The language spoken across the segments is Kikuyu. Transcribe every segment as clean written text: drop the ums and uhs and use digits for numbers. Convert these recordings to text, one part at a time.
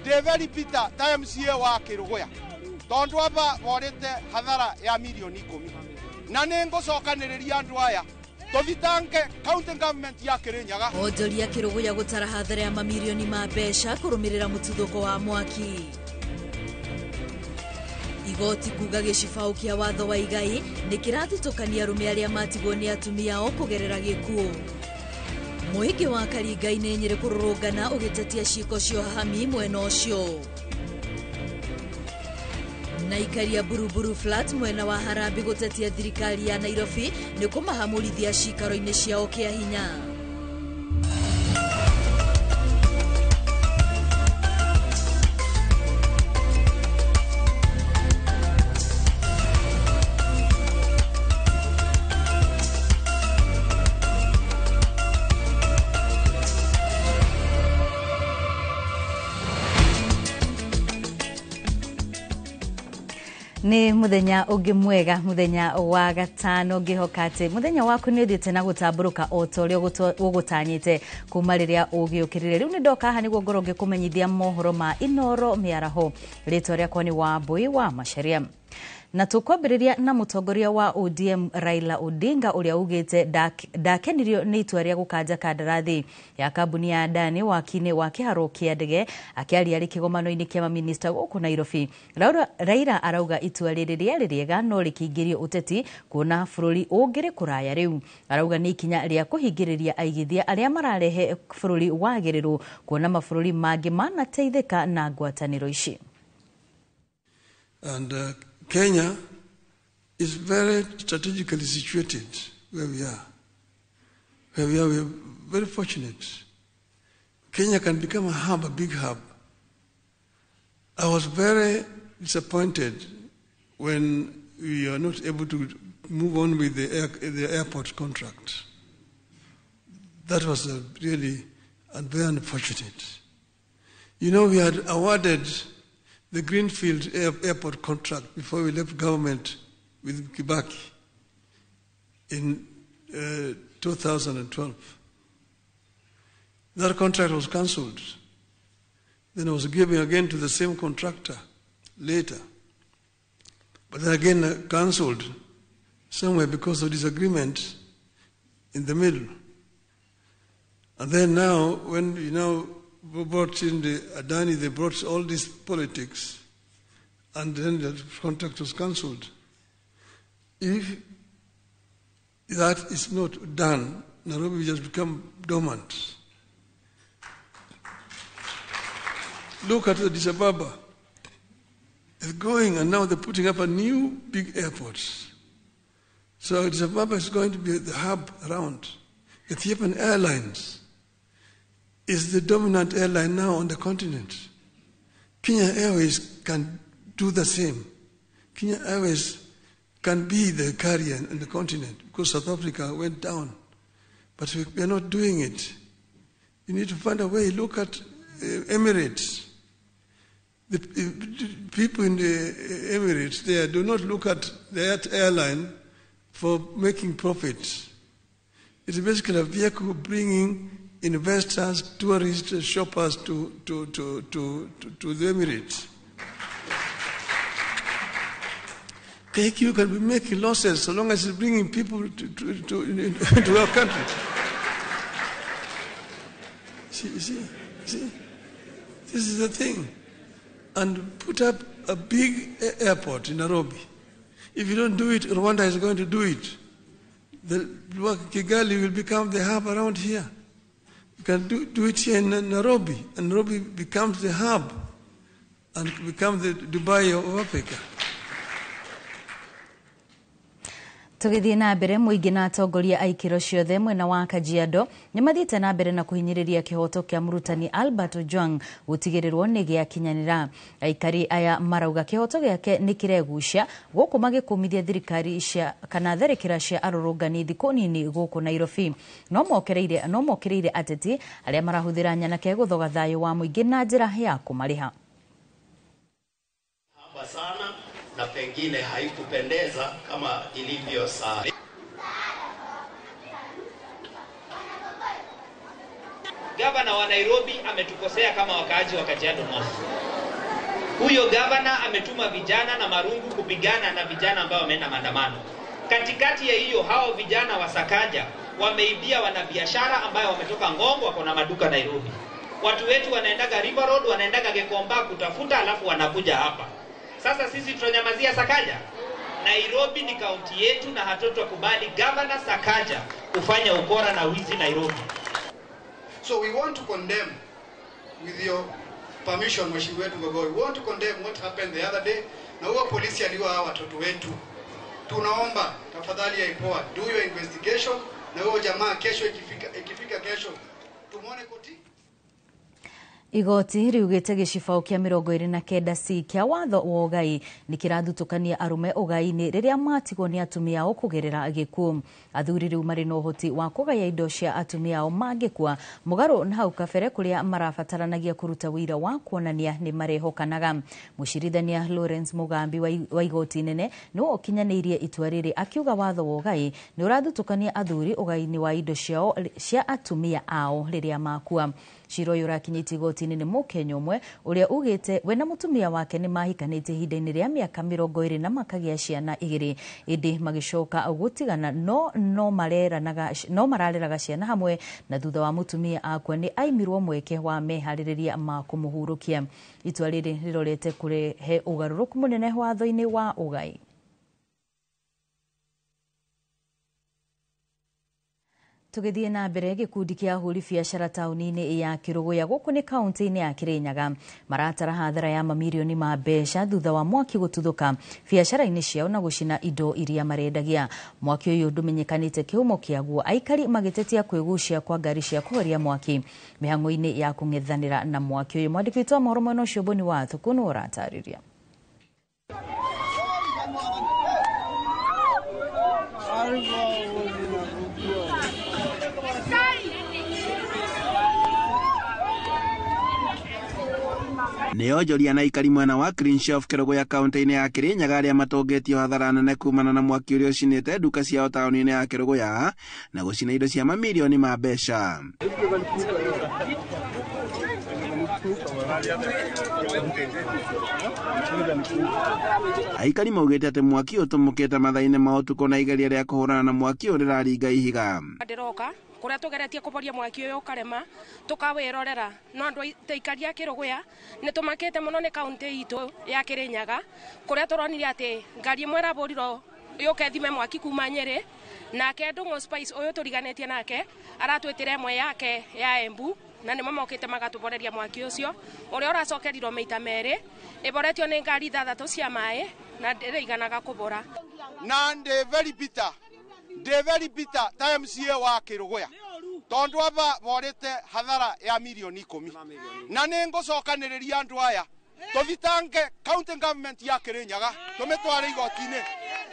Ndi very bitter ta MCA wa Kiruguya tondu aba borete hathara ya milioni 10 na nĩ ngũcokanĩrĩria andũ aya tũthitange county government ya Kirinyaga. Onjoria Kiruguya gũtara hathara ya mamirioni ma mbeca kũrũmĩrĩra mũtuthũko wa mwaki. Igoti kuga gĩcibaũ kĩa watho wa igai nĩ kĩrathutũkania arũme arĩa matigwo nĩ atumia ao kũgerera gĩkuũ. Mũingĩ wa Karinga-inĩ Nyĩrĩ kũrũrũngana ũgĩtetia ciĩko cia ũhahami mwena ũcio. Na ikaria Buruburu Flat mwena wa Harambee gũtetia thirikari ya Nairobi nĩ kũmahamũrithia cikaro-inĩ ciao kĩa hinya. Nĩ muthenya ũngĩ mwega, muthenya wa gatano, ngĩhoka atĩ muthenya waku nĩ ũthiĩte na gũtambũrũka o ta ũrĩa ũgũtanyĩte kuma rĩrĩa ũgĩũkĩrire. Rĩu nĩ ndoka haha nĩguo ngorwo ngĩkũmenyithia mohoro ma Inooro mĩaraho. Rĩtwa rĩakwa nĩ Wambui wa Macharia. Na tũkwambĩrĩria na mũtongoria wa ODM Raila Odinga ũrĩa ugĩte ndakenirio nĩ itua rĩa gũkanja kandarathi ya kambuni ya Adani waki-inĩ wa kĩharo kĩa ndege akĩaria arĩ kĩgomano-inĩ kĩa maminista gũkũ Nairobi. Raila arauga itua rĩrĩ rĩarĩ rĩega no rĩkĩingĩrio ũteti kuona bũrũri ũngĩrĩ kũraya rĩu. Arauga nĩ ikinya rĩa kũhingĩrĩria aigithia arĩa mararehe bũrũri wagĩrĩru kuona mabũrũri mangĩ manateithĩka na ngwatanĩro ici. And Kenya is very strategically situated where we are. Where we are, we are very fortunate. Kenya can become a hub, a big hub. I was very disappointed when we are not able to move on with the airport contract. That was really very unfortunate. You know, we had awarded the Greenfield Airport contract before we left government with Kibaki in 2012. That contract was cancelled. Then it was given again to the same contractor later. But then again cancelled somewhere because of disagreement in the middle. And then now, when you now brought in the Adani, they brought all these politics, and then the contract was cancelled. If that is not done, Nairobi will just become dormant. Look at Addis Ababa. It's going, and now they're putting up a new big airport. So Addis Ababa is going to be the hub around. Ethiopian Airlines is the dominant airline now on the continent. Kenya Airways can do the same. Kenya Airways can be the carrier in the continent because South Africa went down. But we are not doing it. You need to find a way. Look at Emirates. The people in the Emirates there do not look at that airline for making profits. It's basically a vehicle bringing investors, tourists, shoppers to the Emirates. KQ can be making losses so long as it's bringing people to our country. See, this is the thing. And put up a big airport in Nairobi. If you don't do it, Rwanda is going to do it. Kigali will become the hub around here. You can do it here in Nairobi, and Nairobi becomes the hub and becomes the Dubai of Africa. Tũgĩthiĩ na mbere, mũingĩ na atongoria a ikĩro ciothe mwena wa Kajiado nĩ mathiĩte na mbere na kũhinyĩrĩria kĩhoto kĩa mũrutani Albert Ojwang gũtigĩrĩrwo nĩ gĩakinyanĩra. Aikari aya marauga kĩhoto gĩake nĩ kĩregucia gũkũ magĩkũmithia thirikari cia kana tharĩkĩra cia arũrũngani thikũ nini gũkũ Nairobi. No mokĩrĩire ateti arĩa marahũthĩra nyanake gũthoga thayũ wa mũingĩ na njĩra ya kũmarĩha. Sana na pengine haikupendeza kama ilivyo saa. Gavana wa Nairobi ametukosea kama wakaaji wa Kajiado North. Huyo gavana ametuma vijana na marungu kupigana na vijana ambao wameenda maandamano. Katikati ya hiyo, hao vijana wa Sakaja wameibia wanabiashara ambayo wametoka Ngong, wako na maduka Nairobi. Watu wetu wanaendaga River Road, wanaendaga Gikomba kutafuta, alafu wanakuja hapa. Sasa sisi tutanyamazia Sakaja? Nairobi ni kaunti yetu na hatutakubali gavana Sakaja kufanya ukora na wizi Nairobi. So we want to condemn, with your permission, Mheshimiwa wetu Gogoi, we want to condemn what happened the other day. Na huo polisi aliua hawa watoto wetu. Tunaomba tafadhali ya IPOA, do your investigation, na huo jamaa kesho ikifika kesho tumuone koti. Igoti riugite gĩcibaũ kĩa 29 C kĩa watho wa ũgai nĩ kĩrathutũkania arũme ũgai-inĩ rĩrĩa matigwo nĩ atumia ao kũgerera gĩkuũ. Athuri rĩu marĩ na ũhoti wa kũgaya indo cia atumia ao mangĩkua, mũgarũ na hau kabere kũrĩa marabataranagia kũruta ũira wa kuonania nĩ marehokanaga. Mũcirithania Lawrence Mugambi wa igoti nene nĩwe ũkinyanĩirie itua rĩrĩ akiuga watho wa ũgai nĩ ũrathutũkania athuri ũgai-inĩ wa indo ciao cia atumia ao rĩrĩa makua. Cira ũyũ ũrakinyĩtie igoti-inĩ nĩ Mũkenya ũmwe ũrĩa ugĩte we na mũtumia wake nĩ mahikanĩtie ihinda-inĩ rĩa mĩaka 20 na makagĩa ciana 2, ĩndĩ magĩcoka gũtigana no marareraga ciana hamwe, na thutha wa mũtumia akua nĩ aimirwo mweke wa meharĩrĩria ma kũmũhurũkia. Itua rĩrĩ rĩrorete kũrehe ũgarũrũku mũnene watho-inĩ wa ũgai. Tũgĩthiĩ na mbere, gĩkundi kĩa ahũri biacara taũni-inĩ ya Kĩrũgũya gũkũ nĩ kaunti-inĩ ya Kĩrĩnyaga maratara hathara ya mamirioni ma mbeca thutha wa mwaki gũtuthũka biacara-inĩ ciao na gũcina indo iria marendagia. Mwaki ũyũ ndũmenyekanĩte kĩhumo kĩaguo, aikari magĩtetia kwĩgucia kwa ngari cia kũhoria mwaki mĩhang'o-inĩ ya kũng'ethanĩra na mwaki ũyũ. Mwandĩki witũ wa mohoro mwena ũcio Boni wa Thuku nĩwe ũratarĩria. Nĩ onjoria na aikari mwena wa Clean Shelf Kĩrũgũya kaunti-inĩ ya Kĩrĩnyaga arĩa matongetio hathara nene kumana na mwaki ũrĩa ũcinĩte nduka ciao taũni-inĩ ya Kĩrũgũya na gũcina indo cia mamirioni ma mbeca. Aikari maugĩte atĩ mwaki ũtũmũkĩte mathaa-inĩ ma ũtukũ na igeria rĩa kũhũrana na mwaki ũyũ rĩraringa ihiga. Ndĩroka kuria tugeretie kuboria mwaki uyu ukarema tukawirorera no andu aikari a Kĩrũgũya ni tumakite muno ni kaunti itu ya Kĩrĩnyaga kuria turonire ati ngari imwe ĩrabũrirwo yũke thime mwaki kuma Nyĩrĩ, nake Ndung'u Spice uyu turiganĩtie nake aratwĩtĩre ĩmwe yake ya Embu na nĩmo mokĩte magatũboreria mwaki ũcio ũrĩa ũracokerirwo maita merĩ, ĩboretio nĩ ngari 6 cia maĩ na ndĩrĩiganaga kũbora. Na ndĩ very bitter, ndĩ very bitter ta MCA wa Kĩrũgũya tondu aba borĩte hathara ya mirioni 10 na nĩ ngũcokanĩrĩria andũ aya tũthitange county government ya Kĩrĩnyaga tũmĩtware igoti-inĩ.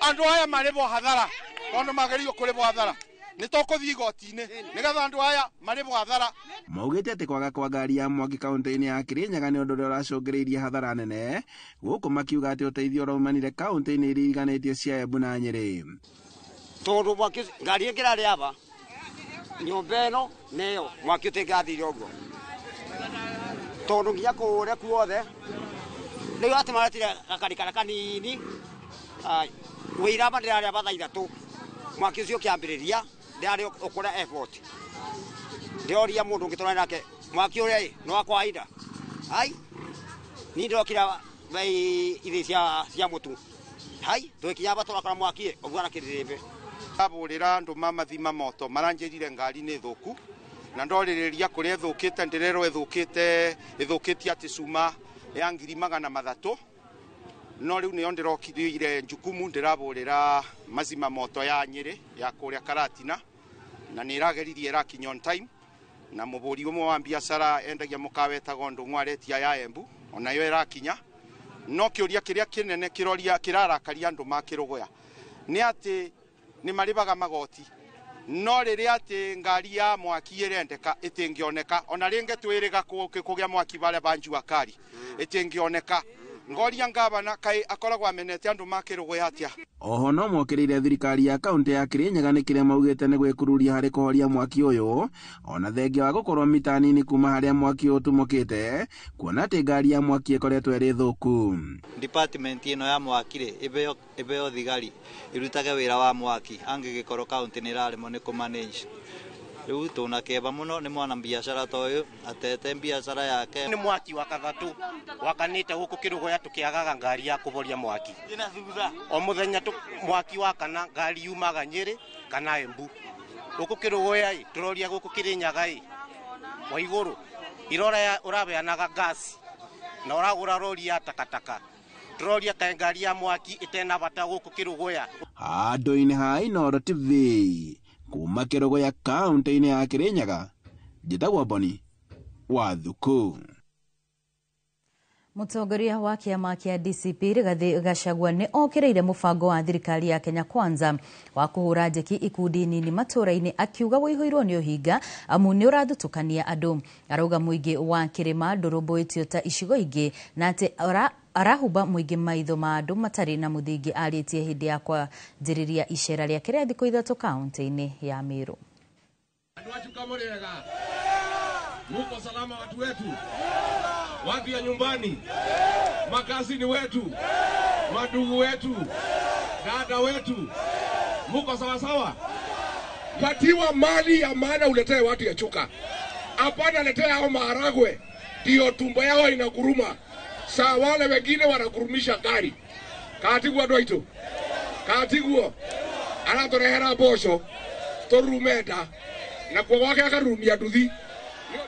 Andũ aya marĩbwo hathara tondu magĩrĩirwo kũrĩbwo hathara, nĩ tũkũthiĩ igoti-inĩ nĩgetha andũ aya marĩbwo hathara. Maugĩte atĩ kwaga kwa ngari ya mwaki kaunti-inĩ ya Kĩrĩnyaga nĩ ũndũ ũrĩa ũracũngĩrĩirie hathara nene, gũkũ makiuga atĩ ũteithio ũraumanire kaunti-inĩ iria iriganĩtie cia Embu na Nyĩrĩ. Tondu mwaki ngari ĩngĩ ĩrarĩ aba nyũmba ĩno nĩyo mwaki ũtĩngathire ũguo tondu nginya kũrĩa kuothe rĩu atĩ maretire gakari karĩa kanini wĩira aba ndĩrarĩ aba thaa 3 mwaki ũcio ũkĩambĩrĩria ndĩrarĩ ũkũrĩa airport ndĩroria mũndũ ũngĩ tũrarĩ nake mwaki ũrĩa ĩ nĩ wa kawaida ai niĩ ndĩrokire bei ithĩ cia mũtu hai tũgĩkinya aba tũrakora mwaki ũguo na kĩrĩrĩmbĩ. Abũrĩra andũ ma mathima moto maranjĩrire ngari nĩ thũku na ndorĩrĩria kũrĩa ĩthũkĩte ndĩrerwo ĩthũkĩte ĩthũkĩtie atĩ cuma ya 300,000 no rĩu nĩyo ndĩrokire njukumu ndĩrabũrĩra mazima moto ya Nyĩrĩ ya kũrĩa Karatina na nĩ ĩrageririe ĩrakinya on time, na mũbũri ũmwe wa biacara endagia mũkawa etagwo Ndung'u aretia ya Embu onayo ĩrakinya. No kĩũria kĩrĩa kĩnene kĩroria kĩrarakaria andũ ma Kĩrũgũya nĩ atĩ nĩ marĩbaga magoti no rĩrĩa atĩ ngari ya mwaki ĩrendeka ĩtingĩoneka ona rĩngĩ twĩrĩga kũgĩa mwaki barĩa ba Jua Kali ĩtingĩoneka. Ngoria ngavana kai akoragwo amenete andu ma Kĩrũgũya atia. Oho no mokĩrĩire thirikari ya kaunti ya Kirinyaga nĩ kĩrĩa maugĩte nĩ gwĩkururia harĩ kũhoria mwaki ũyũ, ona thengia wa gũkorwo mita nini kuma harĩa mwaki ũyũ ũtumũkĩte, kuona atĩ ngari ya mwaki ĩkoretwo ĩrĩ thũku. Department ĩno ya mwaki rĩ, ĩbeo thigari irutage wĩra wa mwaki angĩgĩkorwo kaunti nĩ ĩraremwo nĩ kũmanage. Rĩu tũna kĩeva mũno nĩ mwana biacara ta ũyũ atete biacara yake. Nĩ mwaki wa kathatũ wakanĩte gũkũ Kĩrũgũya tũkĩagaga ngari ya kũhoria mwaki. O mũthenya mwaki wakana ngari yumaga Nyĩrĩ kana Embu. Gũkũ Kĩrũgũya ĩ tũroria gũkũ Kĩrĩnyaga ĩ wa igũrũ irora ũrabeanaga gasi na ũragũra rori ya takataka. Tũroria kaĩ ngari ya mwaki ĩtena bata gũkũ Kĩrũgũya. Handũ-inĩ ha Inooro TV kuma Kĩrũgũya kaunti-inĩ ya Kirinyaga, njĩtagwo Boni wa Thuku. Mũtongoria wa kĩama kĩa DCP Rigathĩ Gachagua nĩ okĩrĩire mũbango wa thirikari ya Kenya Kwanza wa kũhũra njeki ikundi nini matũũra-inĩ, akiuga wũihũirwo nĩ ũhinga amu nĩ ũrathutũkania andũ. Arauga mũingĩ wa kĩrĩma ndũrũmbũĩtio ta icigo ingĩ na atĩ arahumba mũingĩ maitho ma andũ matarĩ na mũthingi. Arĩtie hĩndĩ ya kwanjĩrĩria icera rĩake rĩa thikũ 3 kaunti-inĩ ya Meru. Andũ acu kamũrĩega, muko salama watu wetu, watu ya nyumbani, makazini wetu, madugu wetu, dada wetu, muko sawa sawa? Patiwa mali ya maana uletee watu ya Chuka. Hapana, letea hao maharagwe, ndio tumbo yao inaguruma. Saa wale wengine wanagurumisha gari. Katigwa andũ aitũ, katigwo aratũrehera mboco tũrumenda na kwa gwake akarumia nduthi.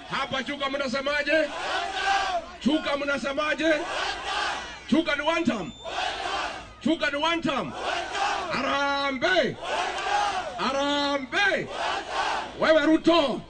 Hapa Chuka mnasemaje? Chuka mnasemaje? Chuka ni one term. Chuka ni one term. Harambee! Harambee! Wewe Ruto.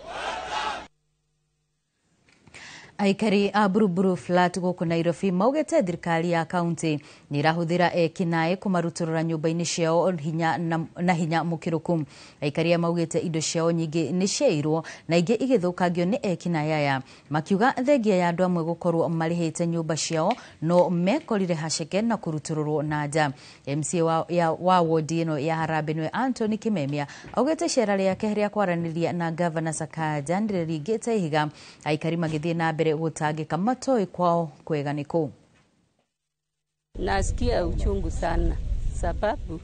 Aikari a Buruburu Flat gũkũ Nairobi maugĩte thirikari ya kaunti nĩ ĩrahũthĩra ekinaĩ kũmarutũrũra nyũmba-inĩ ciao hinya na hinya mũkĩrũku. Aikari aya maugĩte indo ciao nyingĩ nĩ ciairwo na ingĩ igĩthũkangio nĩ ekinaĩ aya, makiuga thengia ya andũ amwe gũkorwo marĩhĩte nyũmba ciao no mekorire haceke na kũrutũrũrwo na nja. MCA wa wodi ĩno ya Harambee nĩwe Anthony Kimemia augĩte icera rĩake rĩa kwaranĩria na Gavana Sakaja nĩrĩringĩte ihiga, aikari magĩthiĩ na mbere gũtangĩka matoĩ kwao kwega nĩ kũ. Nasikia uchungu sana sababu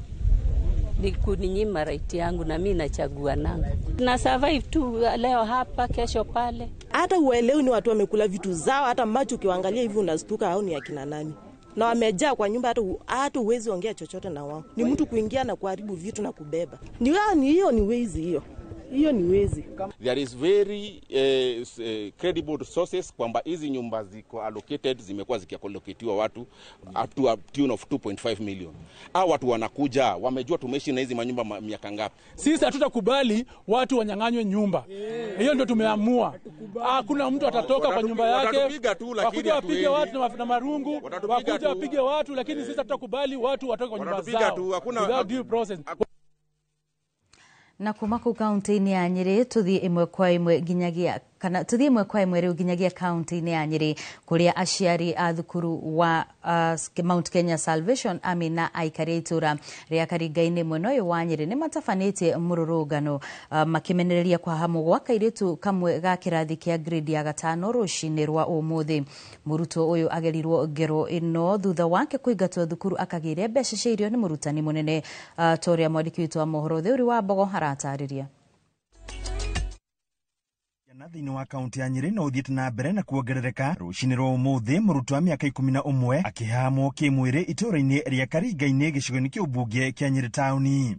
ni kuninyima right yangu na mimi nachagua nanga. Na survive tu leo hapa kesho pale. Hata uelewi ni watu wamekula vitu zao, hata macho ukiwaangalia hivi unastuka au ni akina nani. Na wamejaa kwa nyumba, hata huwezi ongea chochote na wao. Ni mtu kuingia na kuharibu vitu na kubeba. Ni hiyo ni wezi hiyo. Hiyo ni wezi. There is very credible sources kwamba hizi nyumba ziko allocated, zimekuwa zikiallocatiwa watu up to a tune of 2.5 million. Hao watu wanakuja, wamejua tumeishi na hizi manyumba miaka ngapi. Sisi hatutakubali watu wanyang'anywe nyumba. Hiyo ndio tumeamua. Hakuna mtu atatoka kwa nyumba yake. Wakuja wapige watu na marungu, wakuja wapige watu, lakini sisi hatutakubali watu watoke kwa nyumba zao. Without due process. Na kuma kũu kaunti-inĩ ya Nyĩrĩ tũthiĩ ĩmwe kwa ĩmwe nginyagia kana tũthiĩ ĩmwe kwa ĩmwe rĩu nginyagia kaunti-inĩ ya Nyĩrĩ kũrĩa aciari a thukuru wa Mount Kenya Salvation Army na aikari a itũra rĩa Karinga-inĩ mwena ũyũ wa Nyĩrĩ nĩ matabanĩtie mũrũrũngano makĩmenereria kũhahamwo gwa kairĩtu kamwe ga kĩrathi kĩa grade ya 5 rũcinĩ rwa ũmũthĩ. Mũrutwo ũyũ agerirwo ngero ĩno thutha wake kũingatwo thukuru akagĩre mbeca cia irio nĩ mũrutani mũnene, ta ũrĩa mwandĩki witũ wa mohoro Theuri wa Mbogo aratarĩria. Na thĩinĩ wa kaunti ya Nyĩrĩ no ũthiĩte na mbere na kuongerereka. Rũcinĩ rwa ũmũthĩ mũrutwo wa mĩaka 11 akĩhahamwo kĩmwĩrĩ itũũra-inĩ rĩa Karinga-inĩ gĩcigo-inĩ kĩa ũmbunge kĩa Nyĩrĩ taũni.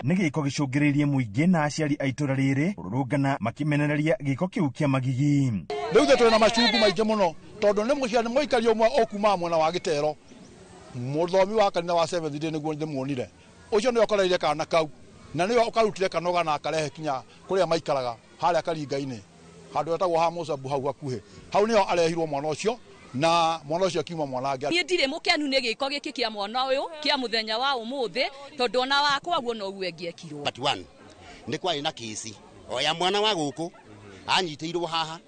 Nĩ gĩko gĩcũngĩrĩirie mũingĩ na aciari a itũũra rĩrĩ kũrũrũngana makĩmenereria gĩko kĩu kĩa magigi. Rĩu ithuĩ twĩna macungu maingĩ mũno tondũ nĩ mũciari mũikari ũmwe ũkumaga mwena wa Gĩtero, mũthomi wa kanitha wa Seventh Day nĩguo ndĩmuonire, ũcio nĩwe ũkoreire kana kau na nĩwe ũkarutire kanoga na akarehe kinya kũrĩa maikaraga harĩa Karinga-inĩ handũ hetagwo ha Mũcambu hau hakuhĩ, hau nĩho arehirwo mwana ũcio na mwana ũcio akiuma mwana angĩ. Niĩ ndirĩ mũkenu nĩ gĩko gĩkĩ kĩa mwana ũyũ kĩa mũthenya wa ũmũthĩ tondũ ona wakwa guo noguo angĩekirwo. Part 1 nĩ kwarĩ na kĩci o ya mwana wa gũkũ anyitĩirwo haha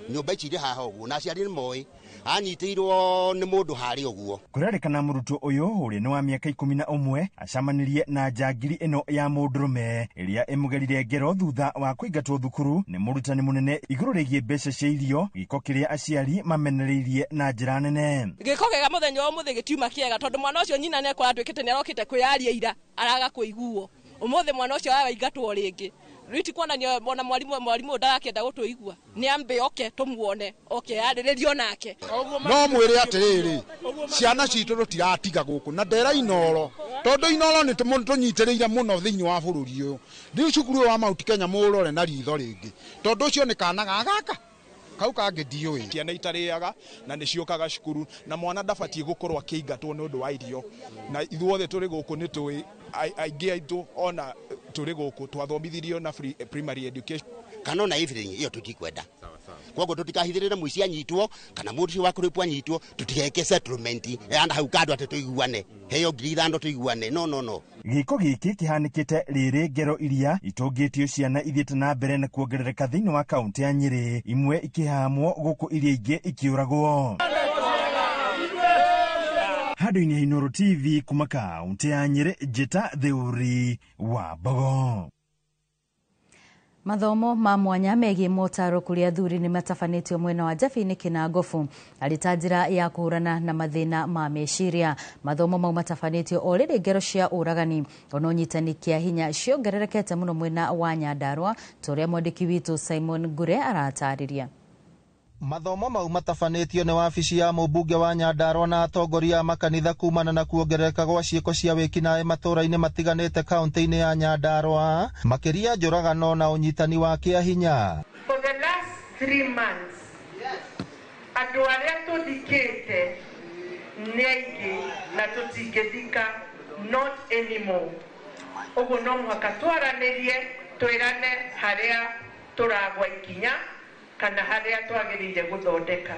Nyũmba ici irĩ haha ũguo na aciari nĩ moĩ anyitĩirwo nĩ mũndũ harĩa ũguo. Kũrerĩkana mũrutwo ũyũ ũrĩa nĩ wa mĩaka 11 acemanirie na njangiri ĩno ya mũndũrũme ĩrĩa ĩmũgerire ngero thutha wa kũingatwo thukuru nĩ mũrutani mũnene igũrũ rĩgiĩ mbeca cia irio, gĩko kĩrĩa aciari mamenereirie na njĩra nene. Gĩko gĩega mũthenya wa ũmũthĩ gĩtiuma kĩega tondũ mwana ũcio nyina nĩ ekora atuĩkĩte nĩ arokĩte kwĩyaria ira araga kũiguo. Ũmũthĩ mwana ũcio araingatwo rĩngĩ. Rĩu ti kuonania ona mwarimũ ndarakĩenda gũtũigua, nĩ ambe oke tũmuone oke yarĩrĩrio nake. No mwĩre atĩrĩrĩ, ciana citũ tũtiratiga gũkũ na ndera Inooro, tondũ Inooro nĩ tũnyitĩrĩire mũno thĩinĩ wa bũrũri ũyũ. Rĩu cukuru ũyũ wa Mount Kenya mũũrore na ritho rĩngĩ, tondũ ũcio nĩ kana ga gaka kau kangĩ ndiũĩ. Ciana itarĩaga na nĩ ciũkaga cukuru na mwana ndabatiĩ gũkorwo akĩingatwo nĩ ũndũ wa irio, na ithuothe tũrĩ gũkũ nĩ tũĩ aingĩ aitũ ona tũrĩ gũkũ twathomithirio na free primary education kana ona evening iyo tutikwenda. Koguo tutikahithirire mũici anyitwo kana mũndũ ũcio wa kũrĩpwo anyitwo, tutigeke settlement anda hau kando atĩ tũiguane, heo 5,000 tũiguane, no no no. Gĩko gĩkĩ kĩhanĩkĩte rĩrĩ ngero iria itũngĩtio ciana ithiĩte na mbere na kuongerereka thĩinĩ wa kaũntĩ ya Nyĩrĩ, imwe ikĩhamwo gũkũ iria ingĩ ikĩũragwo. Handũ-inĩ ha Inooro TV kuma kaũntĩ ya Nyĩrĩ, Njĩta Theuri wa Mbogo. Mathomo ma mwanya megiĩ motaro kũrĩ athuri nĩ matabanĩtio mwena wa Njabi-inĩ Kĩnangobu arĩ ta njĩra ya kũhũrana na mathĩna ma meciria. Mathomo mau matabanĩtio o rĩrĩ ngero cia ũragani ona ũnyitani kĩa hinya ciongererekete mũno mwena wa Nyandarua, ta ũrĩa mwandĩki witũ Simon Ngure aratarĩria. Mathomo mau matabanĩtio nĩ wabici ya mũmbunge wa Nyandarua na atongoria a makanitha kumana na kuongerereka gwa ciĩko cia wĩkinaĩ matũũra-inĩ matiganĩte kaũntĩ-inĩ ya Nyandarua, makĩria njũragano na ũnyitani wa kĩa hinya. For the last 3 months, andũ arĩa tũthikĩte nĩ aingĩ na tũtingĩthika, not anymore. Ũguo no mũhaka twaranĩrie, twĩrane harĩa tũragwa ikinya kana harĩa twagĩrĩire gũthondeka,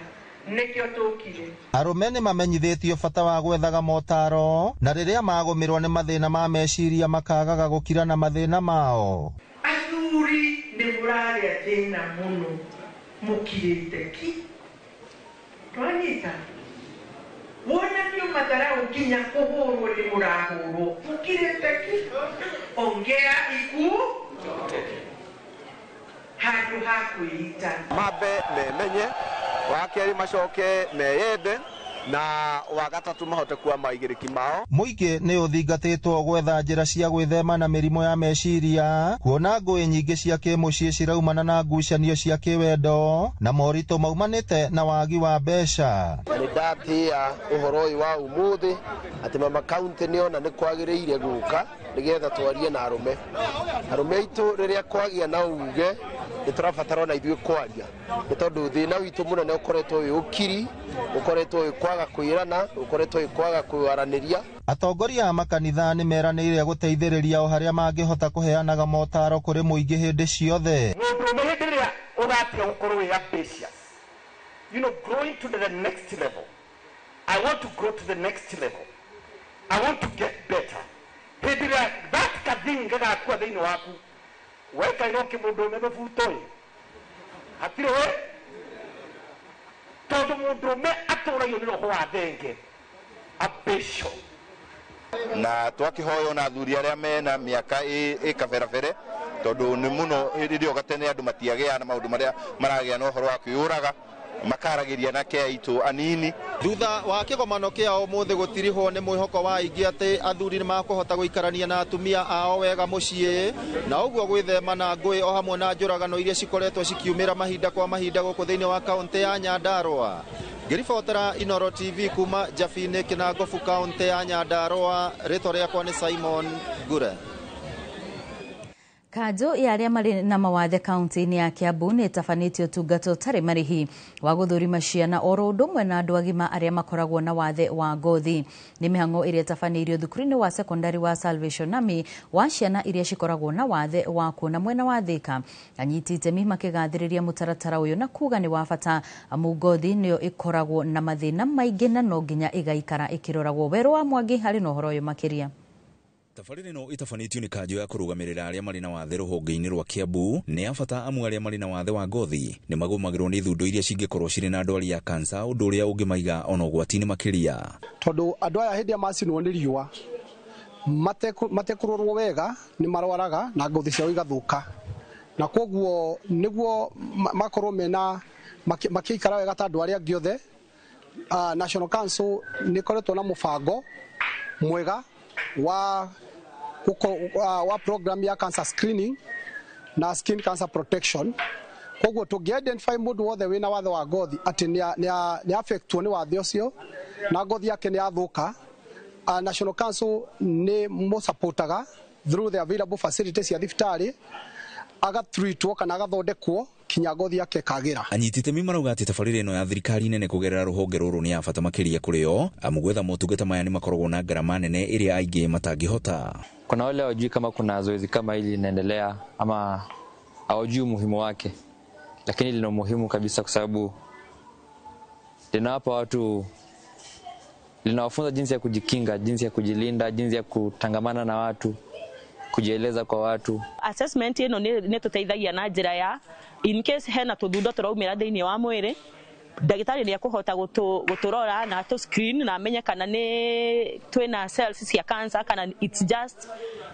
nĩkĩo tũkire. Arũme nĩ mamenyithĩtio bata wa gwethaga motaro na rĩrĩa magũmĩrwo nĩ mathĩna ma meciria makagaga gũkira na mathĩna mao. Athuri nĩ mũrarĩa thĩna mũno mũkirĩte ki, twanyita wonanio matharau nginya kũhũrwo nĩ mũrahũrwo mũkirĩte ki, ongea iku handũ ha kwĩita. Mambe memenye, wa kerĩ macoke meyende, na wa gatatũ mahote kuoya maigĩrĩki mao. Mũingĩ nĩ ũthingatĩtwo gwetha njĩra cia gwĩthema na mĩrimũ ya meciria, kuona ngũĩ nyingĩ cia kĩmũciĩ ciraumana na ngucanio cia kĩwendo na moritũ maumanĩte na wagi wa mbeca. Nĩ ndatĩĩa ũhoro ũyũ wa ũmũthĩ atĩ mama kaũntĩ nĩona nĩ kwagĩrĩire gũka nĩgetha twarie na arũme. Arũme aitũ rĩrĩa kwagĩa na uge nĩ tũrabatara ona ithuĩ kwaria, nĩ tondũ thĩna witũ mũnene ũkoretwo wĩ ũkiri, ũkoretwo wĩ kwaga kwĩrana, ũkoretwo wĩ kwaga kwaranĩria. Atongoria a makanitha nĩ meranĩire gũteithĩrĩria o harĩa mangĩhota kũheanaga motaro kũrĩ mũingĩ hĩndĩ ciothe. Mũndũrũme hĩndĩ ĩrĩa ũratia gũkorwo wĩ ambitious, you know, growing to the next level. I want to grow to the next level. I want to get better. Hĩndĩ ĩrĩa that kathing gagakua thĩinĩ waku, wekairwo kĩmũndũrũme mũbuto ĩ hatirĩ we, tondũ mũndũrũme atũragio nĩ roho wa thenge, ambition. Na twakĩhoywo na athuri arĩa mena mĩaka ĩ kaberabere, tondũ nĩ mũno hĩndĩ ĩrĩa gatene andũ matiagĩa na maũndũ marĩa maragĩa na ũhoro wa kwĩyũraga, makaragĩria na ke aitũ anini. Thutha wa kĩgomano kĩa ũmũthĩ gũtirihwo nĩ mwĩhoko wa aingĩ atĩ athuri nĩ makũhota gũikarania na atumia ao wega mũciĩ, na ũguo gwĩthema na ngũĩ o hamwe na njũragano iria cikoretwo cikiumĩra mahinda kwa mahinda gũkũ thĩinĩ wa kaũntĩ ya Nyandarua. Ngĩribotera Inooro TV kuma Njabi-inĩ Kĩnangobu kaũntĩ ya Nyandarua, rĩtwa rĩakwa nĩ Simon Ngure. Kanjũ ya arĩa marĩ na mawathe kaunti-inĩ ya Kiambu nĩ ĩtabanĩtie ũtungata ũtarĩ marĩhi wa gũthũrima ciana oro ũndũ ũmwe na andũ agima arĩa makoragwo na wathe wa ngothi. Nĩ mĩhang'o ĩrĩa ĩtabanĩirio thukuru-inĩ wa sekondari wa Salvation Army wa ciana iria cikoragwo na wathe wa kuona mwena wa Thika. Anyiti itemi makĩgathĩrĩria mũtaratara ũyũ na kuga nĩ wa bata amu ngothi nĩyo ĩkoragwo na mathĩna maingĩ na no nginya ĩgaikara ĩkĩroragwo. Werũ wa Mwangi harĩ na ũhoro ũyũ makĩria. Tabarĩra ĩno ĩtabanĩtio nĩ kanjũ ya kũrũgamĩrĩra arĩa marĩ na wathe rũhonge-inĩ rwa Kiambu. Nĩ ya bata amu arĩa marĩ na wathe wa ngothi nĩ magũmagĩrwo nĩ thundo iria cingĩkorwo cirĩ na ndwari ya kansa, ũndũ ũrĩa ũngĩmaiga ona ũgwati-inĩ makĩria. Tondũ andũ aya hĩndĩ ĩrĩa macinwo nĩ riũa matekũrorwo wega nĩ marwaraga na ngothi ciao igathũka, na koguo nĩguo makorwo mena makĩikara wega ta andũ arĩa angĩ othe. National Council nĩ ĩkoretwo na mũbango mwega wa program ya cancer screening na skin cancer protection. Koguo tũngĩ identify mũndũ wothe wĩna wathe wa ngothi atĩ nĩ affectwo nĩ wathe ũcio na ngothi yake nĩ yathũka, National Council nĩ mũsupportaga through the available facilities cia thibitarĩ, agatreatwo kana agathondekwo kinya ngothi yake ĩkagĩra. Anyiti itemi marauga atĩ tabarĩra ĩno ya thirikari nene kũgerera rũhonge rũrũ nĩ ya bata makĩria kũrĩ o, amu gwetha motungata maya nĩ makoragwo na ngarama nene ĩrĩa aingĩ matangĩhota. Kuna wale hawajui kama kuna zoezi kama hili linaendelea ama hawajui umuhimu wake, lakini lina umuhimu kabisa kwa sababu linawapa watu, linawafunza jinsi ya kujikinga, jinsi ya kujilinda, jinsi ya kutangamana na watu, kujieleza kwa watu. Assessment ĩno nĩ tũteithagia na njĩra ya in case hena tũthundo tũraumĩra thĩinĩ wa mwĩrĩ, ndagĩtarĩ nĩ ekũhota gũtũrora na atũ screen na amenye kana nĩ twĩna cells cia cancer kana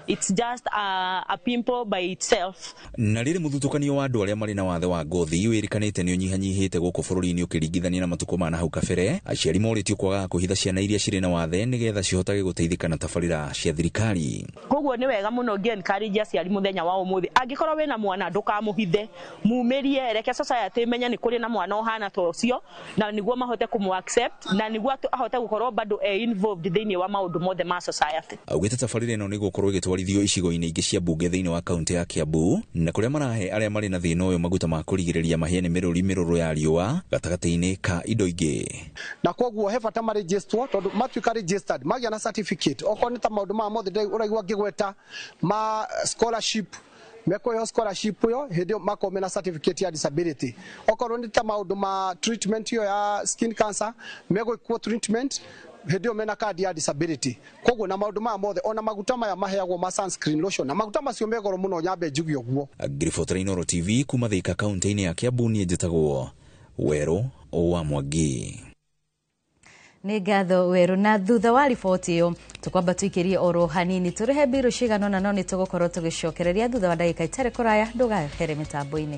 it's just a pimple by itself. Na rĩrĩ mũthutũkanio wa andũ arĩa marĩ na wathe wa ngothi wĩrĩkanĩte nĩ ũnyihanyihĩte gũkũ bũrũri-inĩ ũkĩringithania na matukũ ma nahau kabere, aciari morĩtio kwagaga kũhitha ciana iria cirĩ na wathe nĩgetha cihotage gũteithĩka na tabarĩra cia thirikari. Koguo nĩ wega mũno ngĩ encourage aciari mũthenya wa ũmũthĩ, angĩkorwo wĩna mwana ndũkamũhithe, mumĩrie, reke society ĩmenye nĩ kũrĩ na mwana ũhana ta ũcio, na nĩguo mahote kũmũ accept na nĩguo ahote gũkorwo bado e involved thĩinĩ wa maũndũ mothe ma society. Augĩte tabarĩra ĩno nĩ gũkorwo ĩgĩtwarithio icigo-inĩ ingĩ cia mbunge thĩinĩ wa kaunti ya Kiambu, na kũrĩa marahe arĩa marĩ na thĩna ũyũ maguta ma kũrigĩrĩria mahĩe nĩ mĩrũri mĩrũrũ ya riũa gatagatĩ-inĩ ka indo ingĩ. Na koguo he bata marejistwo, tondũ matuĩka registered magĩa na certificate, okorwo nĩ ta maũndũ maya mothe ũraigua ngĩgweta ma scholarship, mekũheo scholarship ĩyo hĩndĩ ĩyo makorwo mena certificate ya disability. Okorwo nĩ ta maũndũ ma treatment ĩyo ya skin cancer, megwĩkwo treatment hĩndĩ ĩyo mena kandi ya disability. Koguo na maũndũ maya mothe, ona maguta maya maheagwo ma sunscreen lotion, na maguta macio me goro mũno, nyambe njuge ũguo. Ngiribotera Inooro TV kuma Thika kaunti-inĩ ya Kiambu, niĩ njĩtagwo Werũ wa Mwangi. Nĩ ngatho Werũ. Na thutha wa riboti ĩyo tũkwamba tũikĩrie oro hanini tũrĩhe mbirũ cigana ũna, no nĩ tũgũkorwo tũgĩcokereria thutha wa ndagĩka itarĩ kũraya. Ndũgahere mĩtambo-inĩ.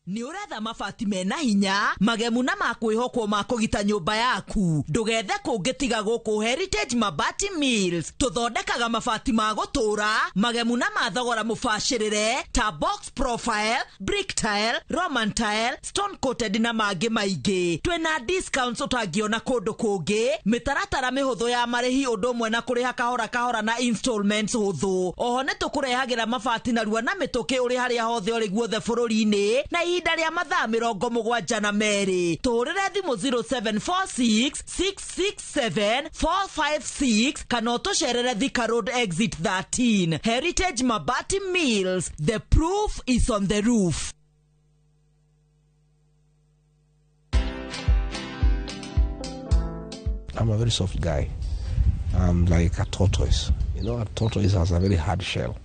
Nĩ ũretha mabati mena hinya, magemu na makwĩhokwo ma kũgita nyũmba yaku, ndũgethe kũngĩ tiga gũkũ Heritage Mabati Mills. Tũthondekaga mabati ma gũtũũra, magemu na ma thogora mũbacĩrĩre ta box profile, brick tile, Roman tile, stone coated na mangĩ maingĩ. Twĩna discounts ũtangĩona kũndũ kũngĩ, mĩtaratara mĩhũthũ ya marĩhi ũndũ ũmwe na kũrĩha kahora kahora na installments hũthũ. Oho nĩ tũkũrehagĩra mabati narua na mĩtũkĩ ũrĩ harĩa hothe ũrĩ guothe bũrũri-inĩ na ihinda rĩa mathaa 72. Tũhũrĩre thimũ 0746 667 456 kana ũtũcerere Thika Road Exit 13. Heritage Mabati Mills, the proof is on the roof. I'm a very soft guy. I'm like a tortoise. You know, a tortoise has a very hard shell,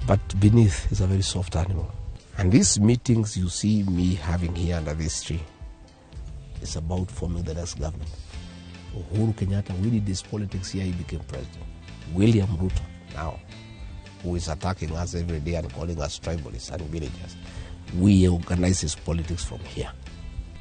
but beneath is a very soft animal. And these meetings you see me having here under this tree is about forming the next government. Uhuru Kenyatta, we did this politics here, he became president. William Ruto now, who is attacking us every day and calling us tribalists and villagers, we organize his politics from here.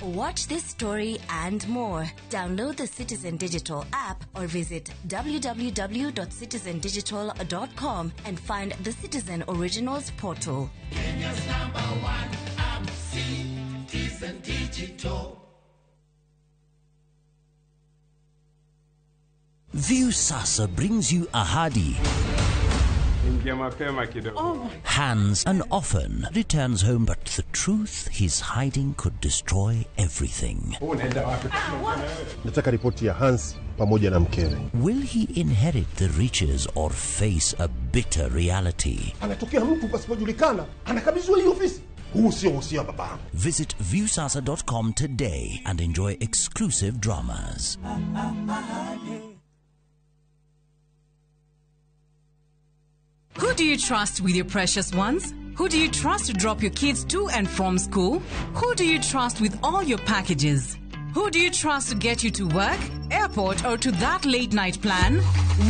Watch this story and more. Download the Citizen Digital app or visit www.citizendigital.com and find the Citizen Originals portal. Kenya's #1 app, Citizen Digital. Viusasa brings you Ahadi. Hans and often returns home, but the truth he's hiding could destroy everything. Nataka ripoti ya Hans pamoja na mkewe. Will he inherit the riches or face a bitter reality? Anatokea mtu pasipojulikana, anakabidhiwa hii ofisi. Huu sio usia wa babangu. Visit viewsasa.com today and enjoy exclusive dramas. Who do you trust with your precious ones? Who do you trust to drop your kids to and from school? Who do you trust with all your packages? Who do you trust to get you to work, airport, or to that late night plan?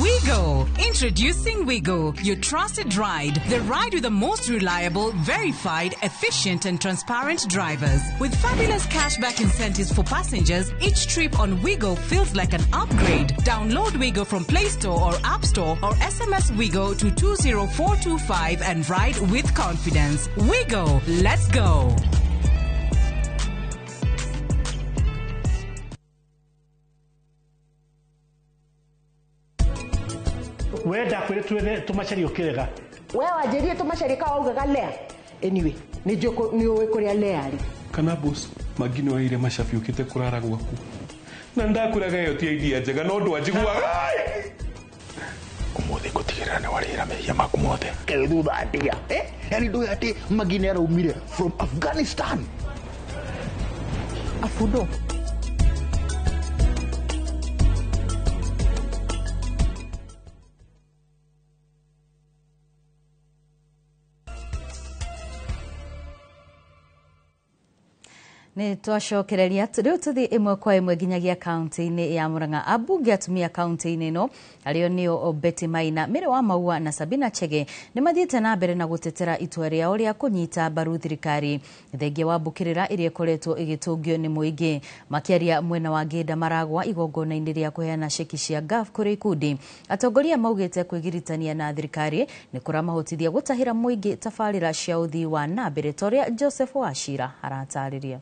WeGo! Introducing WeGo, your trusted ride. The ride with the most reliable, verified, efficient, and transparent drivers. With fabulous cashback incentives for passengers, each trip on WeGo feels like an upgrade. Download WeGo from Play Store or App Store or SMS WeGo to 20425 and ride with confidence. WeGo! Let's go! We ndakwĩre twethe tũmacarie ũkĩrega. We wanjĩrire tũmacarie ka waugaga lea. Anyway, nĩ ũĩ kũrĩa lea arĩ. Kana boss magi nĩ waire macabi ũkĩte kũrara gwaku na ndakwĩraga ĩyo ti idea njega no ndwanjiguaga. Ũmũthĩ ngũtigĩrĩra nĩ warĩhĩra mehia maku mothe. Kĩrĩ thutha ndia yani ndũĩ atĩ magi nĩ araumire from Afghanistan. Afundo. Nĩ twacokereria rĩu tũthiĩ ĩmwe kwa ĩmwe nginyagia kaunti-inĩ ya Murang'a. Ambunge atumia kaunti-inĩ ĩno arĩo nĩo Betty Maina, Mary wa Maua na Sabina Chege nĩ mathiĩte na mbere na gũtetera itua rĩao rĩa kũnyita mbaru thirikari thengia wa mbũkĩrĩra ĩrĩa ĩkoretwo ĩgĩtũngio nĩ mũingĩ. Makĩaria mwena wa Ngĩnda Maragwa igongona-inĩ rĩa kũheana ceki cia GAF kũrĩ ikundi, atongoria maugĩte kwĩgiritania na thirikari nĩ kũramahotithia gũtahĩra mũingĩ tabarĩra cia ũthii wa na mbere ta ũrĩa Joseph Wachira aratarĩria.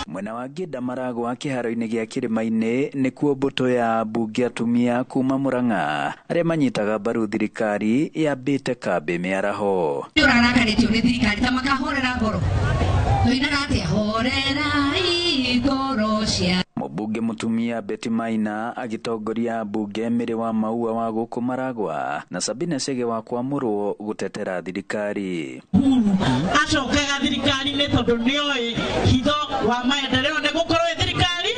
Mwena wa Ngĩnda Maragwa kĩharo-inĩ gĩa Kĩrĩma-inĩ nĩkuo mbũtũ ya ambunge atumia kuma Murang'a arĩa manyitaga mbaru thirikari yambĩte kambĩ mĩaraho. Ũrarakarĩtio nĩ thirikari ta makahorera ngoro tũinaga atĩa horerai ngoro cia. Mũmbunge mũtumia Betty Maina agĩtongoria ambunge Mary wa Maua wa gũkũ Maragwa na Sabina Chege wa Kwamũrwo gũtetera thirikari. Acokaga thirikari-inĩ tondũ nĩoĩ hitho wa maendeleo nĩ gũkorwo ĩ thirikari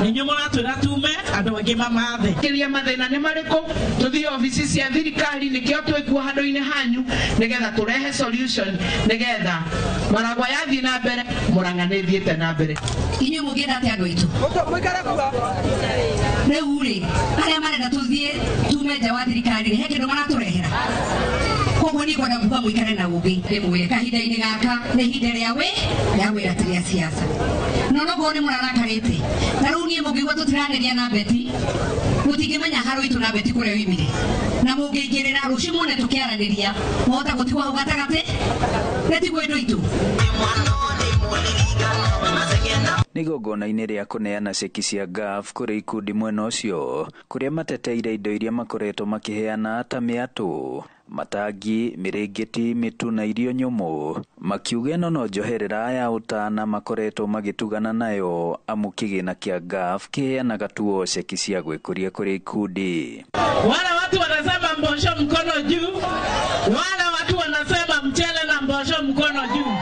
inyuĩ mũratwĩra tume andũ angĩ mamathe. Kĩria mathĩna nĩ marĩkũ tũthiĩ obici cia thirikari nĩkĩo twĩkuo handũ-inĩ hanyu nĩgetha tũrehe solution nĩgetha Maragwa yathiĩ na mbere Murang'a nĩ ĩthiĩte na mbere. Inyuĩ mũngĩenda atĩa andũ aitũ? Rĩu rĩ arĩa marenda tũthiĩ tume nja wa thirikari he kĩndũ maratũrehera. Koguo niĩ ngwenda kuga mũikare na ũgĩ ndĩmwĩre kahinda-inĩ gaka nĩ ihinda rĩa rĩa wĩra ti rĩa siasa. No nokorwo nĩ mũrarakarĩte na rĩu niĩ mũngĩigua tũtiranĩria na Betty mũtingĩmenya haro itũ na Betty kũrĩa oimire na mũngĩingĩrĩra rũciũ muone tũkĩaranĩria mwahota gũtigwo hau gatagatĩ nĩ tiguo indo itũ. Nĩ igongona-inĩ rĩa kũneana ceki cia GAF kũrĩ ikundi mwena ũcio kũrĩa mateteire indo iria makoretwo makĩheana ta mĩatũ, matangi, mĩrĩngĩti, mĩtu na irio nyũmũ, makiuga ĩno no njoherera ya ũtana makoretwo magĩtugana nayo amu kĩgĩna kĩa GAF kĩheanaga tuo ceki cia gwĩkũria kũrĩ ikundi. Wale watu wanasema mbosho mkono juu, wale watu wanasema mchele na mbosho mkono juu.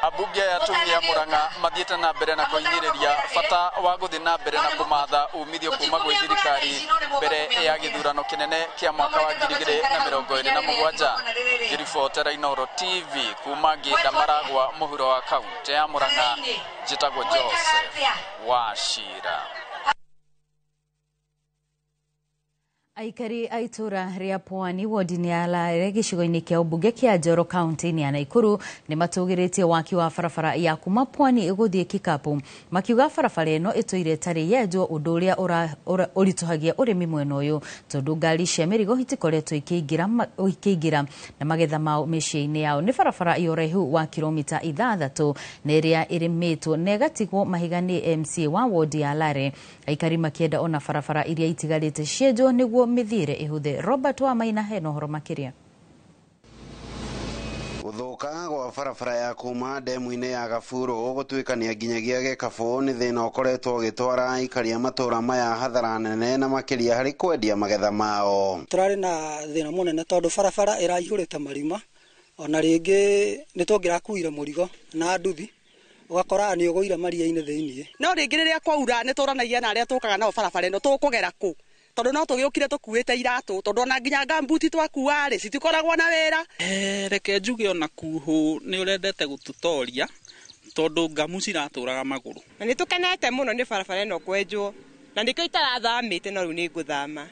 Ambunge aya atumia Murang'a mathiĩte na mbere na kũhinyĩrĩria bata wa gũthiĩ na mbere na kũmatha umithio kuma gwĩ thirikari mbere ya gĩthurano kĩnene kĩa mwaka wa 2027. Ngĩribotera Inooro TV kuma Ngĩnda Maragwa mũhuro wa kaunti ya Murang'a, njĩtagwo Joseph Wachira. Aikari a itũra rĩa Pwani wodi-inĩ ya Lare gĩcigo-inĩ kĩa ũmbunge kĩa Njoro kaunti-inĩ ya Nakuru nĩ matũgĩrĩtie waki wa barabara ya kuma Pwani gũthiĩ Kikapu, makiuga barabara ĩno ĩtũire ĩtarĩ yenjwo ũndũ ũrĩa ũritũhagia ũrĩmi mwena ũyũ tondũ ngari cia mĩrigo itikoretwo ikĩingĩra na magetha mao mĩciĩ-inĩ yao. Nĩ barabara ya ũraihu wa kilomita 6 na ĩrĩa ĩrĩmĩtwo na ĩgatigwo mahiga nĩ MCA wa wodi ya Lare, aikari makĩenda ona barabara iria itigarĩte cienjwo nĩguo mĩthiĩre ĩhũthe. Robert Wamaina hena ũhoro makĩria. Gũthũ Gũthũka gwa barabara ya kuma ndemu-inĩ ya Gaburu gũtuĩkania nginyagia Gĩkabũ nĩ thĩna ũkoretwo ũgĩtwara aikari a matũũra maya hathara nene na makĩria harĩ kwendia magetha mao. Tũrarĩ na thĩna mũnene tondũ barabara ĩraihũrĩte marima, ona rĩngĩ nĩ tũngĩrakuire mũrigo na nduthi ũgakora nĩ ũgũire maria-inĩ thĩiniĩ. No rĩngĩ rĩrĩa kwaura nĩ tũranagia na arĩa tũkaga nao barabara ĩno tũkũgera kũ, tondũ no tũgĩũkire tũkuĩte iratũ, tondũ ona nginya ngambuti twakua rĩ citikoragwo na wĩra. Reke njuge ona kuhũ nĩ ũrendete gũtũtoria tondũ ngamu ciratũraga magũrũ. Na nĩ tũkenete mũno nĩ barabara ĩno kwenjwo, na nĩkĩo itarathamĩte no rĩu nĩ ngũthama.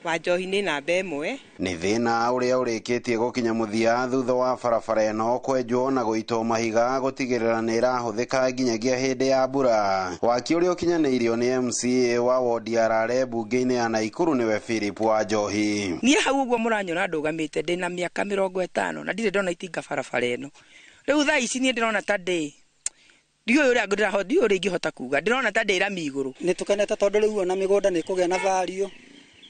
Wanjohi nĩ namba ĩmwe. Nĩ thĩna ũrĩa ũrĩkĩtie gũkinya mũthia thutha wa barabara ĩno kwenjwo na gũitwo mahiga gũtigĩrĩra nĩ ĩrahũthĩka nginyagia hĩndĩ ya mbura. Waki ũrĩa ũkinyanĩirio nĩ MCA wa wodi ya Rare mbunge-inĩ ya Naikuru nĩwe Philip Wanjohi. Niĩ hau ũguo mũranyona ndũgamĩte ndĩna mĩaka 50 na ndirĩ ndona itinga barabara ĩno. Rĩu thaa ici niĩ ndĩrona ta ndĩ ndiũĩ ũrĩa ndiũĩ ũrĩa ingĩhota kuga, ndĩrona ta ndĩ rami igũrũ. Nĩ tũkenete tondũ rĩu ona mĩgũnda nĩ ĩkũgĩa na value,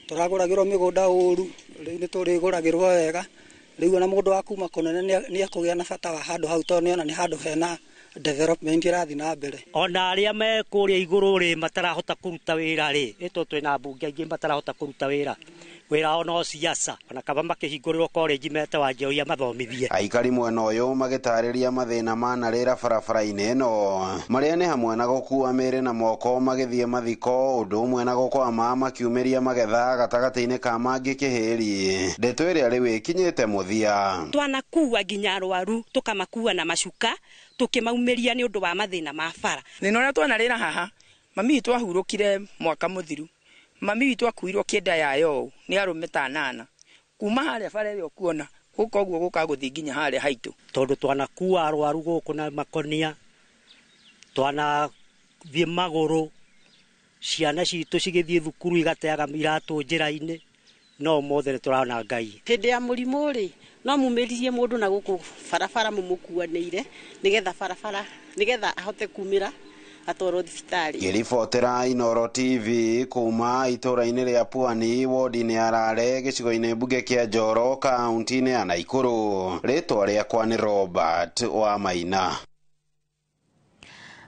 tũragũragĩrwo mĩgũnda ũru, rĩu nĩ tũrĩgũragĩrwo wega. Rĩu ona mũndũ wa kuma kũnene nĩ ekũgĩa na bata wa handũ hau tondũ nĩona nĩ handũ hena development ĩrathiĩ na mbere. Ona arĩa me kũrĩa igũrũ rĩ matarahota kũruta wĩra rĩ, ĩtũ twĩna mbunge aingĩ matarahota kũruta wĩra, wĩra wao no siasa, ona kaba makĩhingũrĩrwo college mete Wanjohi mathomithie. Aikari mwena ũyũ magĩtarĩria mathĩna manarĩra barabara-inĩ ĩno marĩa nĩ hamwe na gũkua mĩĩrĩ na moko magĩthiĩ mathiko, ũndũ ũmwe na gũkwama makiumĩria magetha gatagatĩ-inĩ ka mangĩ kĩhĩri. Ndeto ĩrĩa rĩu ĩkinyĩte mũthia. Twanakua nginya arwaru tũkamakua na macuka tũkĩmaumĩria nĩ ũndũ wa mathĩna ma bara. Thĩna ũrĩa twanarĩra haha, mami witũ ahurũkire mwaka mũthiru, mami witũ akuirwo kĩnda ya yo nĩ arũme ta 8 kuma harĩa bara ĩrĩa ũkuona gũka ũguo gũka gũthiĩ nginya harĩa haitũ. Tondũ twanakua arwaru gũkũ na makonia, twanathiĩ magũrũ, ciana citũ cigĩthiĩ thukuru igateaga iratũ njĩra-inĩ, no mothe nĩ tũrona Ngai. Hĩndĩ ya mũrimũ rĩ no mumĩririe mũndũ na gũkũ barabara mũmũkuanĩire nĩgetha barabara nĩgetha ahote kumĩra atwarwo thibitarĩ. Ngĩribotera Inooro TV kuma itũũra-inĩ rĩa Pwani, wodi-inĩ ya Rare, gĩcigo-inĩ mbunge kĩa Njoro, kaunti-inĩ ya Naikuru. Rĩtwa rĩakwa nĩ Robert wa Maina.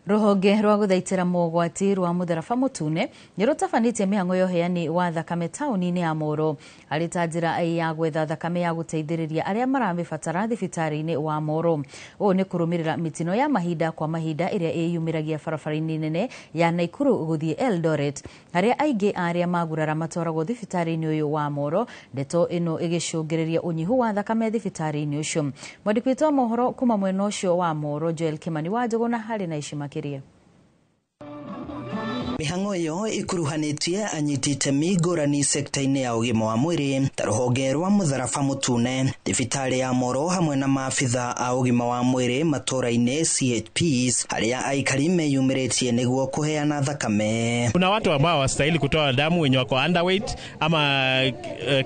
Rũhonge rwa gũthaitĩra mogwati rwa mũtharaba mũtune nĩ rũtabanĩtie mĩhang'o ya ũheani wa thakame taũni-inĩ ya Moro arĩ ta njĩra ya gwetha thakame ya gũteithĩrĩria arĩa maramĩbatara thibitarĩ-inĩ wa Moro. Ũũ nĩ kũrũmĩrĩra mĩtino ya mahinda kwa mahinda ĩrĩa ĩyumĩragia barabara-inĩ nene ya Naikuru gũthiĩ Eldoret, harĩa aingĩ arĩa magurara matwaragwo thibitarĩ-inĩ ũyũ wa Moro, ndeto ĩno ĩgĩcũngĩrĩria ũnyihu wa thakame thibitarĩ-inĩ ũcio. Mwandĩki witũ wa mohoro kuma mwena ũcio wa Moro Joel Kimani wa Njũgũna harĩ na ici makĩria. Mĩhang'o ĩyo ĩkuruhanĩtie anyiti itemi ngũrani sekta-inĩ ya ũgima wa mwĩrĩ ta rũhonge rwa mũtharaba mũtune, thibitarĩ ya Moro hamwe na maabitha a ũgima wa mwĩrĩ matũũra-inĩ CHPs harĩa aikari meyumĩrĩtie nĩguo kũheana thakame. Kuna watu ambao hawastahili kutoa damu wenye wako underweight ama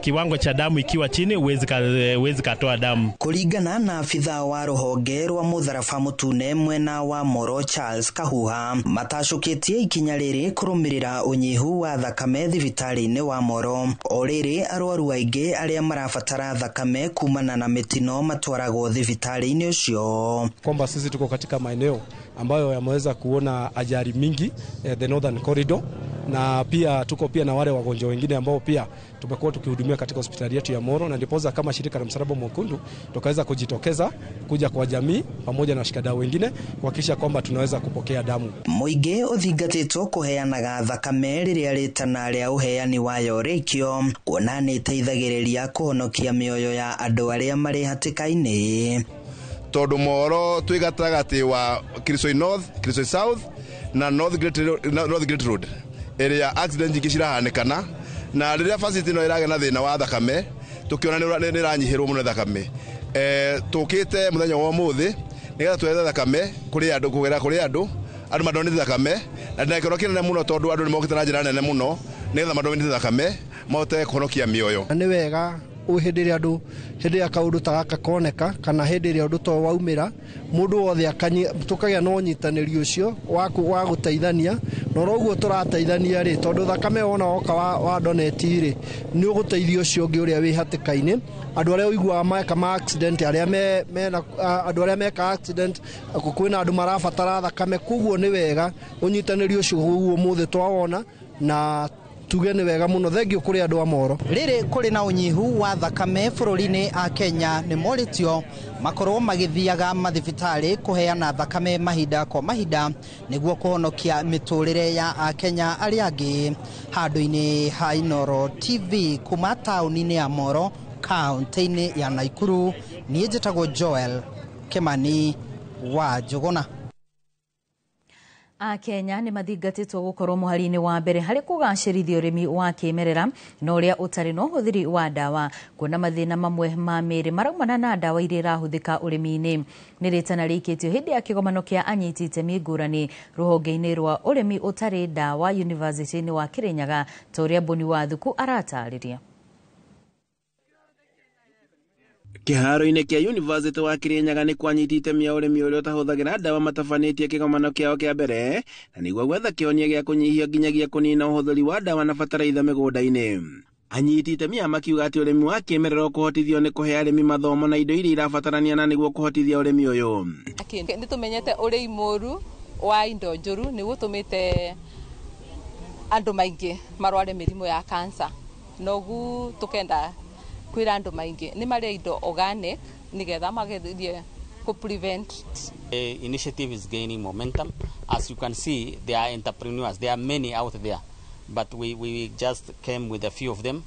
kiwango cha damu ikiwa chini huwezi katoa damu. Kũringana na abitha wa rũhonge rwa mũtharaba mũtune mwena wa Moro Charles Kahuha, matacũkĩtie ikinya rĩrĩ kũrũmĩrĩra ũnyihu wa thakame thibitarĩ-inĩ wa Moro. O rĩrĩ arwaru aingĩ arĩa marabatara thakame kumana na mĩtino matwaragwo thibitarĩ-inĩ ũcio. Kwamba sisi tuko katika maeneo ambayo yameweza kuona ajali mingi, the Northern Corridor, na pia tuko pia na wale wagonjwa wengine ambao pia tumekuwa tukihudumia katika hospitali yetu ya Moro, na ndiposa kama shirika la Msalaba Mwekundu tukaweza kujitokeza kuja kwa jamii pamoja na washikadau wengine kuhakikisha kwamba tunaweza kupokea damu. Mũingĩ ũthingatĩtwo kũheanaga thakame rĩrĩa rĩtana rĩa ũheani wayo rĩkio, kuona nĩ ĩteithagĩrĩria kũhonokia mĩoyo ya andũ arĩa marĩ hatĩka-inĩ. Tondũ Moro twĩ gatagatĩ wa Kirisoi North, Kirisoi South na North Great Road ĩrĩa accident nyingĩ cirahanĩkana, na rĩrĩa facility ĩno ĩragĩa na thĩna wa thakame tũkĩona nĩ ĩranyihĩrwo mũno thakame. Tũkĩte mũthenya wa ũmũthĩ nĩgetha twethe thakame kũrĩ andũ, kũgera kũrĩ andũ, andũ madonete thakame, na ndĩna gĩkeno kĩnene mũno tondũ andũ nĩ mokĩte na njĩra nene mũno nĩgetha madonete thakame mahote kũhonokia mĩoyo. Nĩ wega Hĩndĩ ĩrĩa andũ, hĩndĩ ĩrĩa kaũndũ ta gaka koneka kana hĩndĩ ĩrĩa ũndũ ta ũyũ waumĩra, mũndũ wothe tũkagĩa na ũnyitanĩri ũcio wa gũteithania. Na oro ũguo tũrateithania rĩ, tondũ thakame wona woka wa donate rĩ, nĩ ũgũteithia ũcio ũngĩ ũrĩa wĩ hatĩka-inĩ. Andũ arĩa ũiguaga meka ma accident, arĩa mena andũ arĩa meka accident, kwĩna andũ marabatara thakame. Koguo nĩ wega ũnyitanĩri ũcio ũguo ũmũthĩ twawona, na tuge nĩ wega mũno. Thengiũ kũrĩ andũ a Moro. Rĩrĩ kũrĩ na ũnyihu wa thakame bũrũri-inĩ, a Kenya nĩ morĩtio makorwo magĩthiaga mathibitarĩ kũheana thakame mahinda kwa mahinda nĩguo kũhonokia mĩtũrĩre ya Akenya arĩa angĩ. Handũ-inĩ ha Inooro TV kuma taũni-inĩ ya Moro, kaunti-inĩ ya Nakuru, niĩ njĩtagwo Joel Kimani wa Njũgũna. Akenya nĩ mathingatĩtwo gũkorwo mũhari-inĩ wa mbere harĩ kũgacĩrithia ũrĩmi wa kĩmerera na ũrĩa ũtarĩ na ũhũthĩri wa ndawa, kuona mathĩna mamwe ma mĩĩrĩ maraumana na ndawa iria irahũthĩka ũrĩmi-inĩ. Nĩ rĩtana rĩikĩtio hĩndĩ ya kĩgomano kĩa anyiti itemi ngũrani rũhonge-inĩ rwa ũrĩmi ũtarĩ ndawa yunivasĩtĩ-inĩ wa Kĩrĩnyaga, ta ũrĩa Boni Wathuku aratarĩria. Kĩharo-inĩ kĩa University wa Kĩrĩnyaga nĩ kwanyiti itemi a ũrĩmi ũrĩa ũtahũthagĩra ndawa matabanĩtie kĩgomano kĩao kĩa mbere, na nĩguo gwetha kĩhonia gĩa kũnyihia nginyagia kũnina ũhũthĩri wa ndawa na bataraitha mĩgũnda-inĩ. Anyiti itemi aya makiuga atĩ ũrĩmi wa kĩmerera ũkũhotithio nĩ kũhe arĩmi mathomo na indo iria irabatarania na nĩguo kũhotithia ũrĩmi ũyũ. Nĩ tũmenyete ũrĩi mũru wa indo njũru nĩ gũtũmĩte andũ maingĩ marware mĩrimũ ya cancer, nogu tũkenda kwĩra andũ maingĩ nĩ marĩa indo organic nĩgetha magerie kũ prevent. The initiative is gaining momentum. As you can see, there are entrepreneurs, there are many out there, but we just came with a few of them.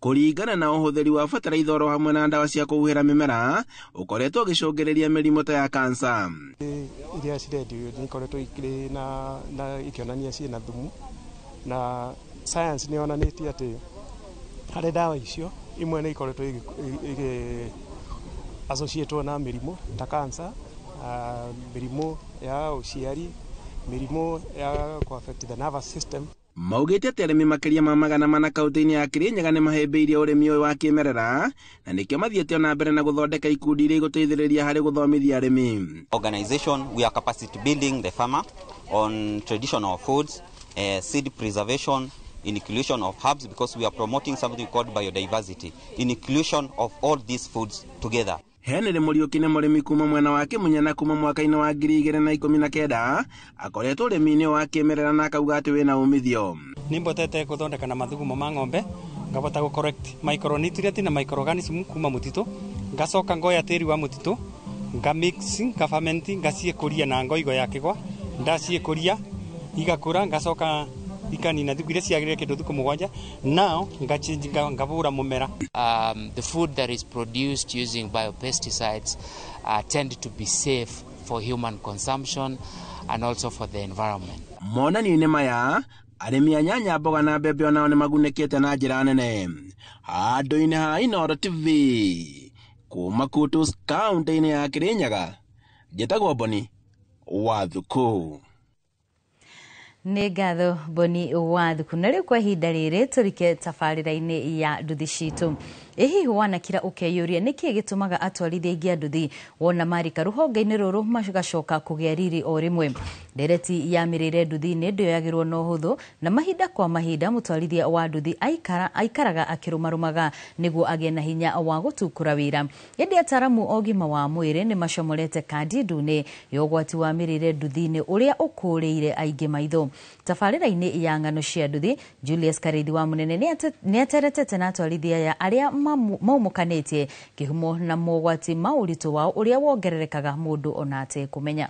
Kũringana na ũhũthĩri wa bataraitha oro hamwe na ndawa cia kũhuhĩra mĩmera ũkoretwo ũgĩcũngĩrĩria mĩrimũ ta ya cancer. Iria cirendio nĩ ikoretwo ikĩrĩ na ikĩonania ciĩna thumu, na science nĩ yonanĩtie atĩ harĩ ndawa icio imwe nĩ ikoretwo igĩ associatwo na mĩrimũ ta cancer, mĩrimũ ya ũciari, mĩrimũ ya kũ affect the nervous system. Maugĩte atĩ arĩmi makĩria ma 400 kaunti-inĩ ya Kĩrĩnyaga nĩ mahĩmbĩirie ũrĩmi ũyũ wa kĩmerera, na nĩkĩo mathiĩte ona mbere na gũthondeka ikundi iria igũteithĩrĩria harĩ gũthomithia arĩmi. Organization, we are capacity building the farmer on traditional foods, seed preservation, inclusion of herbs, because we are promoting something called biodiversity, inclusion of all these foods together. Henry Muriuki nĩ mũrĩmi kuma mwena wa Kĩmunya kuma mwaka-inĩ wa 2019 akoretwo ũrĩmi-inĩ wa kĩmerera na akauga atĩ wĩna umithio. Nĩ mbotete gũthondeka na mathugumo ma ng'ombe, ngabota gũ correct micronutrient na microorganism kuma mũtitũ, ngacoka ngoya tĩri wa mũtitũ, nga mix, nga ferment, ngaciĩkũria na ngoigo ya kĩgwa, ndaciĩkũria igakũra, ngacoka ikanina thikũ iria ciagĩrĩire kĩndũ thikũ 7, now ngachange ngabura mũmera. The food that is produced using biopesticides tend to be safe for human consumption and also for the environment. Monanio-inĩ maya, arĩmi a nyanya, mboga na mbembe onao nĩ magunĩkĩte na njĩra nene. Handũ-inĩ ha Inooro TV kuma Kutus kaunti-inĩ ya Kĩrĩnyaga, njĩtagwo Boni Wathuku. Nĩ ngatho Boni Wathuku. Na rĩu kwa ihinda rĩrĩ tũrike tabarĩra-inĩ ya nduthi citũ. Ĩ hihi wanakira ũkeyũria nĩkĩĩ gĩtũmaga atwarithia aingĩ a nduthi wona marika rũhonge-inĩ rũrũ magacoka kũgĩa riri o rĩmwe? Ndereti ya mĩrĩre nduthi-inĩ ndĩoyagĩrwo na ũhũthũ, na mahinda kwa mahinda mũtwarithia wa nduthi aikaraga akĩrũmarũmaga nĩguo agĩe na hinya wa gũtukũra wĩra. Ĩndĩ ataramu a ũgima wa mwĩrĩ nĩ macomorete kandi ndune ya ũgwati wa mĩrĩre nduthi-inĩ ũrĩa ũkũrĩire aingĩ maitho. Tabarĩra-inĩ ya ng'ano cia nduthi, Julius Karĩithi wa Mũnene nĩ ateretete na atwarithia aya arĩa maumũkanĩtie kĩhumo na mogwati ma ũritũ wao ũrĩa wongererekaga mũndũ ona atekũmenya.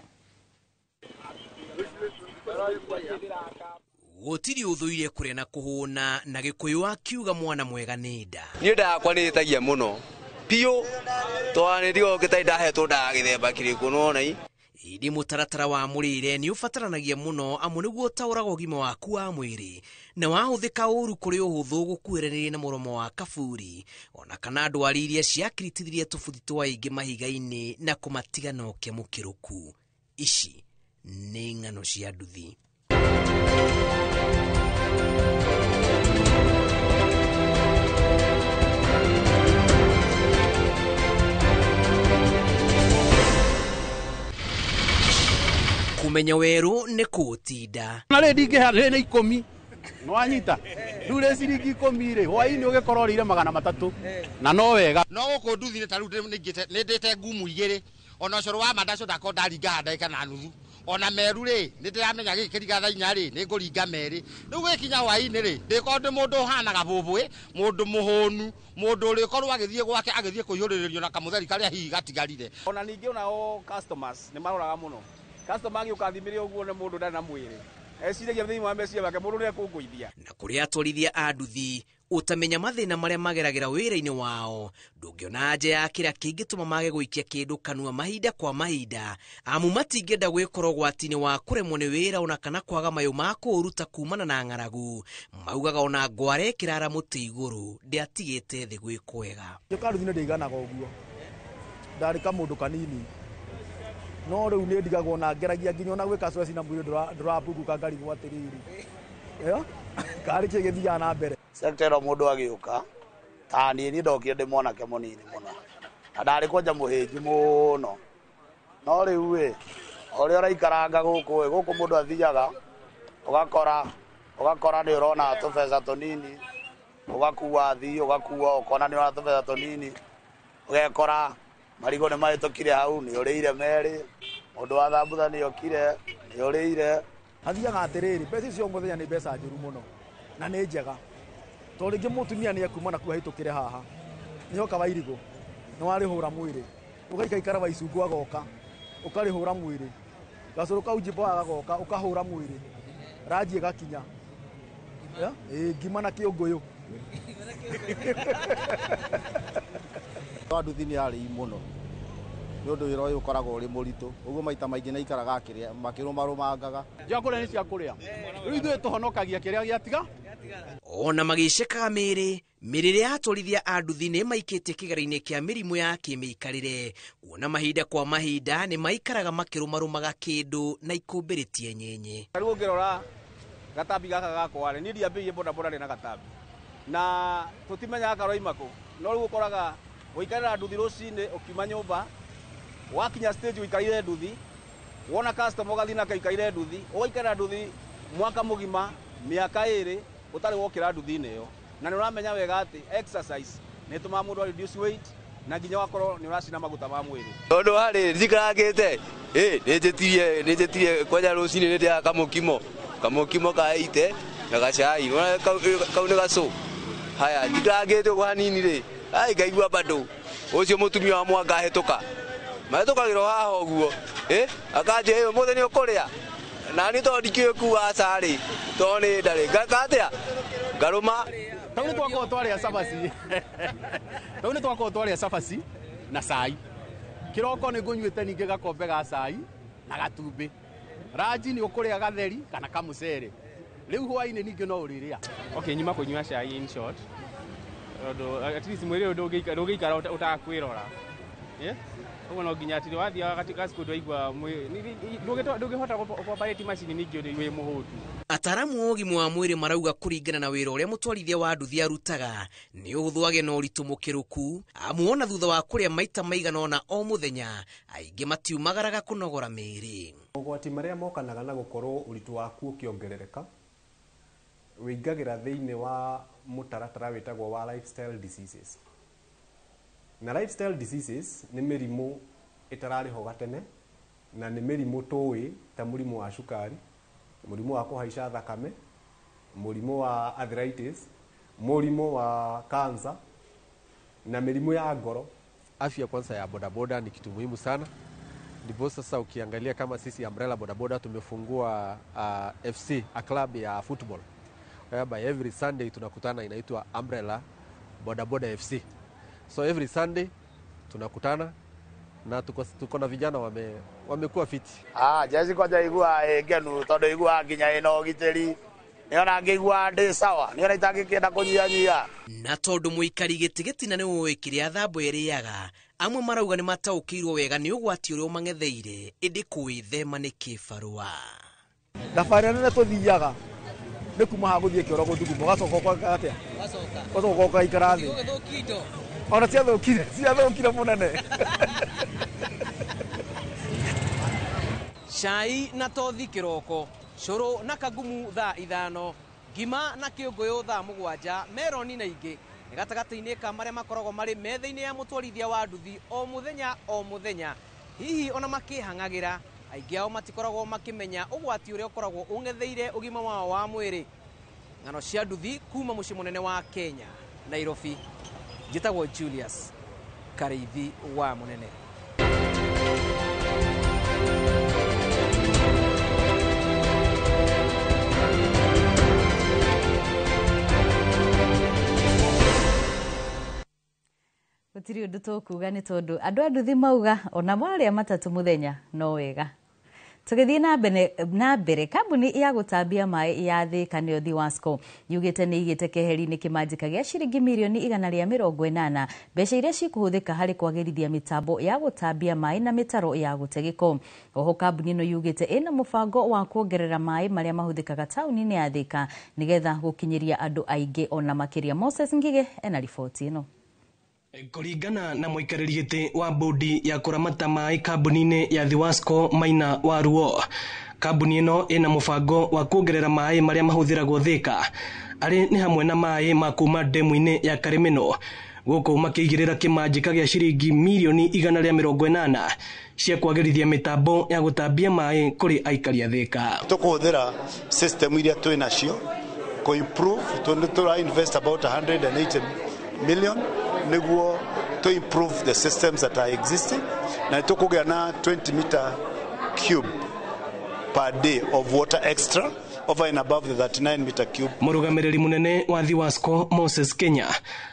Gũtirĩ ũthũire kũrĩa na kũhũna, na Gĩkũyũ akiuga mwana mwega nĩ nda. Niĩ nda yakwa nĩ ĩtagia mũno biũ, tondũ nĩ ndigoo gĩtarĩ ndahetwo ndawa gĩthemba kĩrĩkũ nĩwona ĩ. Ĩndĩ mũtaratara wa mũrĩre nĩ ũbataranagia mũno, amu nĩguo ũtaũraga ũgima waku wa mwĩrĩ, na wahũthĩka ũru kũrĩ ũhũthũ gũkuhĩrĩria na mũromo wa kaburi, ona kana ndwari iria ciakiritithirie tũbuthi twa aingĩ mahiga-inĩ na kũmatiga na ũkĩa mũkĩrũku. Ici nĩ ng'ano cia nduthi. Ũmenyo werũ nĩ kũũtinda. Na rĩ ndingĩhe rĩ nĩ 10 nĩwanyita rĩu rĩ ciringi 10 rĩ hwaĩ-inĩ ũgĩkorwo ũrĩire 300 na no wega. No gũkũ nduthi-inĩ ta rĩu nĩ ndĩte ngumu 2 ona ũcũrũ wa mandacu ndakorwo ndaringa ndagĩka na nuthu ona meru rĩ nĩ ndĩramenya gĩkĩ kĩringa thaa 4 rĩ nĩ ngũringa merĩ rĩu gĩkinya hwaĩ-inĩ rĩ ndĩkorwo ndĩ mũndũ ũhanaga bũbũĩ mũndũ mũhũnu mũndũ ũrĩkorwo agĩthiĩ gwake agĩthiĩ kũihũrĩrĩrio na kamũtheri karĩa hihi gatigarire. Ona ningĩ onao customers nĩ maroraga mũno customer angĩũka athimĩre ũguo nĩ mũndũ ndarĩ na mwĩrĩ eciragia thĩinĩ wa meciria make mũndũ nĩekũngũithia. Na kũrĩ atwarithia a nduthi ũtamenya mathĩna marĩa mageragĩra wĩra-inĩ wao ndũngĩona anja ya kĩrĩa kĩngĩtũma mage gũikia kĩndũ kanua mahinda kwa mahinda amu matingĩenda gwĩkora ũgwati-inĩ wa kũremwo nĩ wĩra ona kana kwaga mayũ ma kũũruta kumana na ng'aragu. Maugaga ona ngware ĩkĩrara mũtĩ igũrũ ndĩatigĩte thĩ gwĩ kwega. Njoka nduthi-inĩ ndĩiganaga ũguo ndarĩ kamũndũ kanini no rĩu nĩ ndigagwo na ngeragia nginya ona gwĩka stress na mwĩrĩ ndũrabunguka ngarigwo atĩrĩrĩ karĩ kĩ gĩthiaga na mbere. Sector ĩno mũndũ agĩũka ta niĩ ndokire ndĩ mwanake mũnini mũno na ndarĩ kwanja mũhĩnju mũno no rĩu ĩ ũrĩa ũraikaranga gũkũ ĩ gũkũ mũndũ athiaga ũgakora nĩ ũrona tũbeca tũnini ũgakua thii ũgakua ũkona nĩ ũrona tũbeca tũnini ũgekora marigũ nĩ mahĩtũkire hau nĩ ũrĩire merĩ mũndũ wa thambutha nĩ okire nĩ ũrĩire. Hathiaga atĩrĩrĩ mbeca icio mũthenya nĩ mbeca njũru mũno na nĩ njega tondũ rĩngĩ mũtumia nĩ ekuma na kuu ahĩtũkĩre haha nĩoka wa irigũ nĩ warĩhũra mwĩrĩ ũgaikaikara wa icungwa agoka ũkarĩhũra mwĩrĩ gacũrũ kau njimbo agagoka ũkahũra mwĩrĩ ranji ĩgakinya ngima na kĩũngũyũ. Nduthi nĩ arĩi mũno nĩ ũndũ wĩra ũyũ ũkoragwo ũrĩ mũritũ ũguo maita maingĩ nĩ aikaraga makĩrũmarũmangaga. Njakũrĩa nĩ cia kũrĩa rĩu ithuĩ tũhonokagia kĩrĩa gĩatiga. Ona magĩcekaga mĩĩrĩ mĩrĩre ya atwarithia a nduthi nĩ maikĩtie kĩgera-inĩ kĩa mĩrimũ ya kĩmĩikarĩre kuona mahinda kwa mahinda nĩ maikaraga makĩrũmarũmaga kĩndũ na ikũmbĩrĩtie nyenye. Rĩu ũngĩrora gatambi gaka gakwa rĩ niĩ ndiambĩrĩirie bodaboda rĩ na gatambi na tũtimenyaga karoima kũ no rĩu ũkoraga gũikarĩra nduthi rũcinĩ ũkiuma nyũmba wakinya stage ũikarĩire nduthi wona customer ũgathiĩ nake ũikarĩire nduthi ũgaikarĩra nduthi mwaka mũgima mĩaka 2 ũtarĩ wokĩra nduthi-inĩ ĩyo na nĩ ũramenya wega atĩ exercise nĩ ĩtũmaga mũndũ reduce weight na nginya wakorwo nĩ ũracina maguta ma mwĩrĩ. Tondũ harĩ njikarangĩte nĩ njĩtirie kwanja rũcinĩ nĩ ndĩaga kamũkimo ka 80 na gacai kau nĩ gacũ haya njikarangĩte ũguo hanini rĩ ai ngaigua bado ũcio mũtumia wa mwanga ahĩtũka mahĩtũkagĩrwo haha ũguo akanjĩra ũmũthĩ nĩ ũkũrĩa na niĩ tondũ ndikĩũĩ kuga aca rĩ tondũ nĩ ndarĩ ngeka atĩa ngarũma. Tau nĩ twakorwo twarĩa cabaci tau nĩ twakorwo twarĩa cabaci na cai kĩroko nĩ ngũnyuĩte ningĩ gakombe ga cai na gatumbĩ ranji nĩ ũkũrĩa gatheri kana kamũcere rĩu hwaĩ-inĩ ningĩ no ũrĩrĩa. Okay, nyuma kũnyua cai in short tondũ at least mwĩrĩ ũyũ ndũngĩikara ũtakwĩrora ũguo no nginya atĩ wathiaga katika cukuru ndwaigua ndũngĩhota kũoperate macini ningĩ wĩ mũhũtu. Ataramu a ũgima wa mwĩrĩ marauga kũringana na wĩra ũrĩa mũtwarithia wa nduthi arutaga nĩ ũhũthũ agĩe na ũritũ mũkĩrũku amu ona thutha wa kũrĩa maita maigana ũna o mũthenya aingĩ matiumagaraga kũnogora mĩĩrĩ. Mogwati marĩa mokanaga na gũkorwo ũritũ waku ũkĩongerereka wĩingagĩra thĩinĩ wa mũtaratara wĩtagwo wa lifestyle diseases. Na lifestyle diseases nĩ mĩrimũ ĩtararĩho gatene na nĩ mĩrimũ tũĩ ta mũrimũ wa cukari, mũrimũ wa kũhaica thakame, mũrimũ wa arthritis, mũrimũ wa cancer na mĩrimũ ya ngoro. Afya kwanza ya bodaboda ni kitu muhimu sana. Ndipo sasa ukiangalia kama sisi Umbrella Bodaboda tumefungua FC, a club ya football. Whereby every Sunday tunakutana, inaitwa Umbrella Bodaboda FC. So every Sunday tunakutana na tuko na vijana wamekuwa fiti. Jeci kwanja igua ngenu tondu igua nginya ina ũgitĩri nĩona ngĩigua ndĩ sawa nĩona itangĩkĩenda kũnyihanyihia. Na tondũ mũikari gĩtĩ gĩtina nĩ ũĩ kĩrĩa thambo ĩrĩaga amwe marauga nĩ mataũkĩirwo wega nĩ ũgwati ũrĩa ũmang'etheire ĩndĩ kũwĩthema nĩ kĩbarũa. Thabarĩ nene tũthiaga nĩ kuma haha gũthiĩ kĩoro gũthuguma ũgacoka ũgeka atĩa ũgacoka ũgaikara thĩ ona ciathũkire mũnene. Cai na tothi kĩroko, cũrũ na kagumu thaa 5, ngima na kĩũngũyũ thaa 7, meroni na ingĩ nĩ gatagatĩ-inĩ ka marĩa makoragwo marĩ metha-inĩ ya mũtwarithia wa nduthi o mũthenya o mũthenya. Hihi ona makĩhang'agĩra, aingĩ ao matikoragwo makĩmenya ũgwati ũrĩa ũkoragwo ũng'etheire ũgima wao wa mwĩrĩ. Ng'ano cia nduthi kuma mũciĩ mũnene wa Kenya, Nairobi. Njĩtagwo Julius Karĩithi wa Mũnene. Gũtirĩ ũndũ tũkuga nĩ tondũ andũ a nduthi mauga ona marĩa matatũ mũthenya no wega. Tũgĩthiĩ na mbere kambuni ya gũtambia maĩ ya Thika nĩyo Thiwasco yugĩte nĩ igĩte keheri-inĩ kĩmanjĩka gĩa ciringi mirioni 180 mbeca iria cikũhũthĩka harĩ kwagĩrithia mĩtambo ya gũtambia maĩ na mĩtaro ya gũte gĩko. Oho kambuni ĩno yugĩte ĩna mũbango wa kuongerera maĩ marĩa mahũthĩkaga taũni-inĩ ya Thika nĩgetha gũkinyĩria andũ aingĩ ona makĩria. Moses Ngige ena riboti ĩno. Kũringana na mũikarĩri gĩtĩ wa bodi ya kũramata maĩ kambuni-inĩ ya Thiwasco Maina wa Ruo, kambuni ĩno ĩna mũbango wa kuongerera maĩ marĩa mahũthĩragwo Thika arĩ nĩ hamwe na maĩ ma kuma ndemu-inĩ ya Karĩmĩno, gũkũ makĩigĩrĩra kĩmanjĩka gĩa ciringi mirioni 180 cia kwagĩrithia mĩtambo ya gũtambia maĩ kũrĩ aikari a Thika. Tũkũhũthĩra system iria twĩ nacio kũ improve, tũra invest about 180 million niguo to improve the systems that are existing, na tukugea na 20 meter cube per day of water extra over and above the 39 meter cube. Mũrũgamĩrĩri mũnene wa Thiwasco Moses Kenya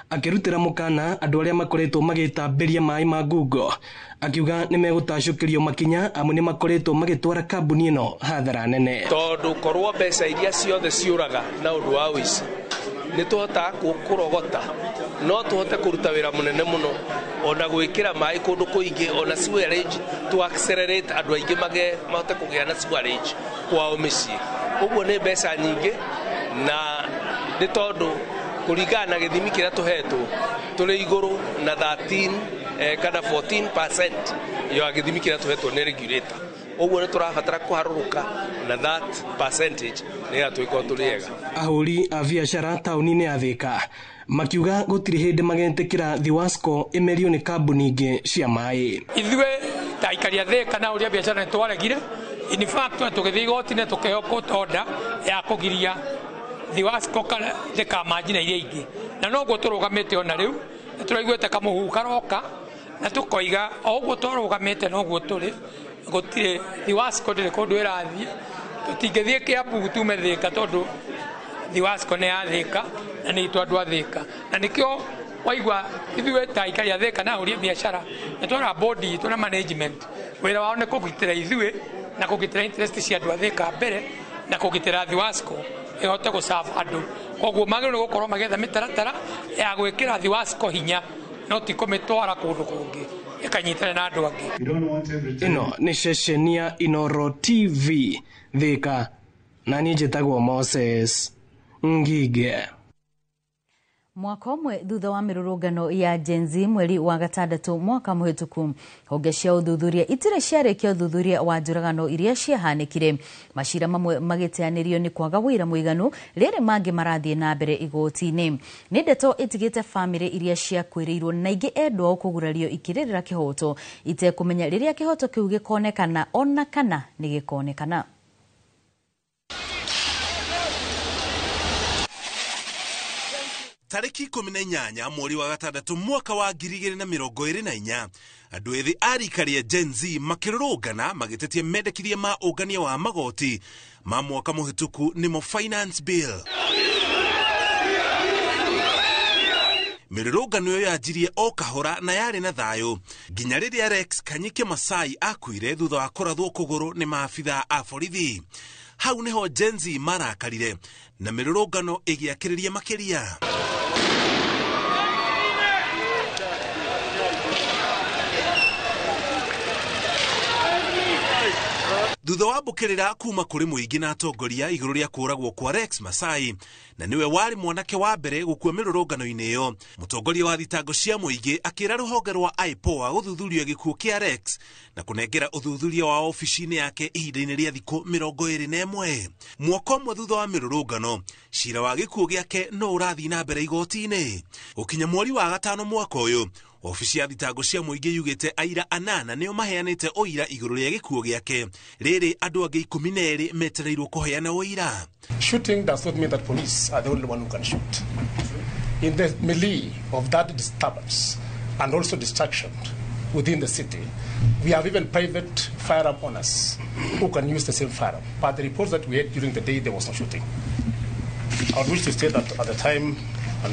akĩrutĩra mũkana andũ arĩa makoretwo magĩtambĩria maĩ ma ngungo, akiuga nĩ megũtacũkĩrio makinya amu nĩ makoretwo magĩtwara kambuni ĩno hathara nene. Tondũ korwo mbeca iria ciothe ciũraga na ũndũ wa ũici nĩ tũhotaga kũrogota, no tũhote kũruta wĩra mũnene mũno ona gwĩkĩra maĩ kũndũ kũingĩ, ona sewerage to accelerate andũ aingĩ mahote kũgĩa na sewerage kwao mĩciĩ. Ũguo nĩ mbeca nyingĩ, na nĩ tondũ kũringana na gĩthimi kĩrĩa tũhetwo tũrĩ igũrũ na 13 kana 14% ya gĩthimi kĩrĩa tũhetwo nĩ regulator. Ũguo nĩ tũrabatara kũharũrũka na that percentage nĩgetha tũgĩkorwo tũrĩ ega. Ahũri a biacara taũni-inĩ ya Thika makiuga gũtirĩ hĩndĩ magetĩkĩra Thiwasco ĩmerio nĩ kambuni ingĩ cia maĩ. Ithuĩ ta aikari a Thika na ahũri a biacara nĩ twaregire. In fact tũgĩthiĩ igoti-inĩ tũkĩheo court order ya kũgiria Thiwasco kana ndĩkamanji na iria ingĩ, na noguo tũrũgamĩte ona rĩu nĩ tũraiguĩte kamũhuhu karoka na tũkoiga o ũguo twarũgamĩte noguo tũrĩ, gũtirĩ Thiwasco ndĩrĩ kũndũ ĩrathiĩ. Tũtingĩthiĩ Kĩambu tume Thika tondũ Thiwasco nĩ ya Thika na nĩ itũ andũ a Thika, na nĩkĩo waigua ithuĩ ta aikari a Thika na ahũri a biacara nĩ twara bodi itũ na management wĩra wao nĩ kũgitĩra ithuĩ na kũgitĩra interest cia andũ a Thika mbere na kũgitĩra Thiwasco ĩhote gũserve andũ. Koguo magĩrĩirwo nĩ gũkorwo magĩetha mĩtaratara ya gwĩkĩra Thiwasco hinya, no ti kũmĩtwara kũndũ kũngĩ ĩkanyitane na andũ angĩ. Ĩno nĩ ceceni ya Inoro TV Thika, na niĩ njĩtagwo Moses Ngige. Mwaka ũmwe thutha wa mĩrũrũngano ya Gen Z mweri wa gatandatũ mwaka mũhĩtũku, honge cia ũthuthuria itirĩ ciarĩkia ũthuthuria wa njũragano iria ciahanĩkire. Macira mamwe magĩteanĩrio nĩ kwaga wĩra mũiganu, rĩrĩ mangĩ marathiĩ na mbere igoti-inĩ. Nĩ ndeto ĩtigĩte bamĩrĩ iria ciakuĩrĩirwo na ingĩ endwa ao kũgurario ikĩrĩrĩra kĩhoto itekũmenya rĩrĩa kĩhoto kĩu gĩkonekana ona kana nĩ gĩkonekana. Tariki 18 mweri wa gatandatũ mwaka wa 2024 andũ ethĩ a rika rĩa Gen Z makĩrũrũngana magĩtetia mendekithia ma ũngania wa magoti ma mwaka mũhĩtũku nĩmo finance bill. Mĩrũrũngano ĩyo yanjirie o kahora na yarĩ na thayũ nginya rĩrĩa Rex Kanyike Masai akuire thutha wa kũrathwo kũgũrũ nĩ maabithaa a borithi. Hau nĩho Gen Z marakarire na mĩrũrũngano ĩgĩakĩrĩria makĩria. Thutha wa mbũkĩrĩra kuma kũrĩ mũingĩ na atongoria igũrũ rĩa kũũragwo kwa Rex Masai, na nĩwe warĩ mwanake wa mbere gũkua mĩrũrũngano-inĩ ĩyo, mũtongoria wa thitango cia mũingĩ akĩra rũhonge rwa IPOA gũthuthuria gĩkuũ kĩa Rex na kũnengera ũthuthuria wa obici-inĩ yake ihinda-inĩ rĩa thikũ 21. Mwaka ũmwe thutha wa mĩrũrũngano, cira wa gĩkuũ gĩake no ũrathiĩ na mbere igoti-inĩ. Gũkinya mweri wa gatano mwaka ũyũ, obici ya thitango cia mũingĩ yugĩte aira 8 nĩo maheanĩte ũira igũrũ rĩa gĩkuũ gĩake. Rĩrĩ andũ angĩ 12 metereirwo kũheana ũira. Shooting does not mean that police are the only one who can shoot. In the melee of that disturbance and also destruction within the city, we have even private firearm owners who can use the same firearm. But the reports that we had during the day, there was no shooting. I would wish to state that at the time,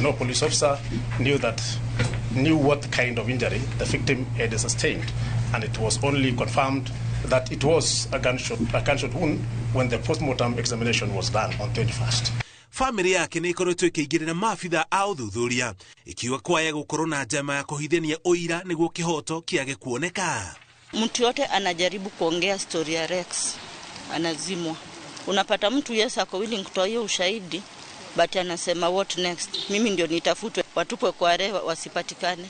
no police officer knew what kind of injury the victim had sustained, and it was only confirmed that it was a gunshot wound when the post-mortem examination was done on 21st. Famĩlĩ yake nĩ ĩkoretwo ĩkĩingĩrĩra maabitha a ũthuthuria ikiuga kwaya gũkorwo na njama ya kũhithania ũira nĩguo kĩhoto kĩage kuoneka. Mtu yote anajaribu kuongea story ya Rex anazimwa. Unapata mtu yes ako willing kutoa hiyo ushahidi, but anasema what next? Mimi ndio nitafutwe, watupwe kwa rewa wasipatikane.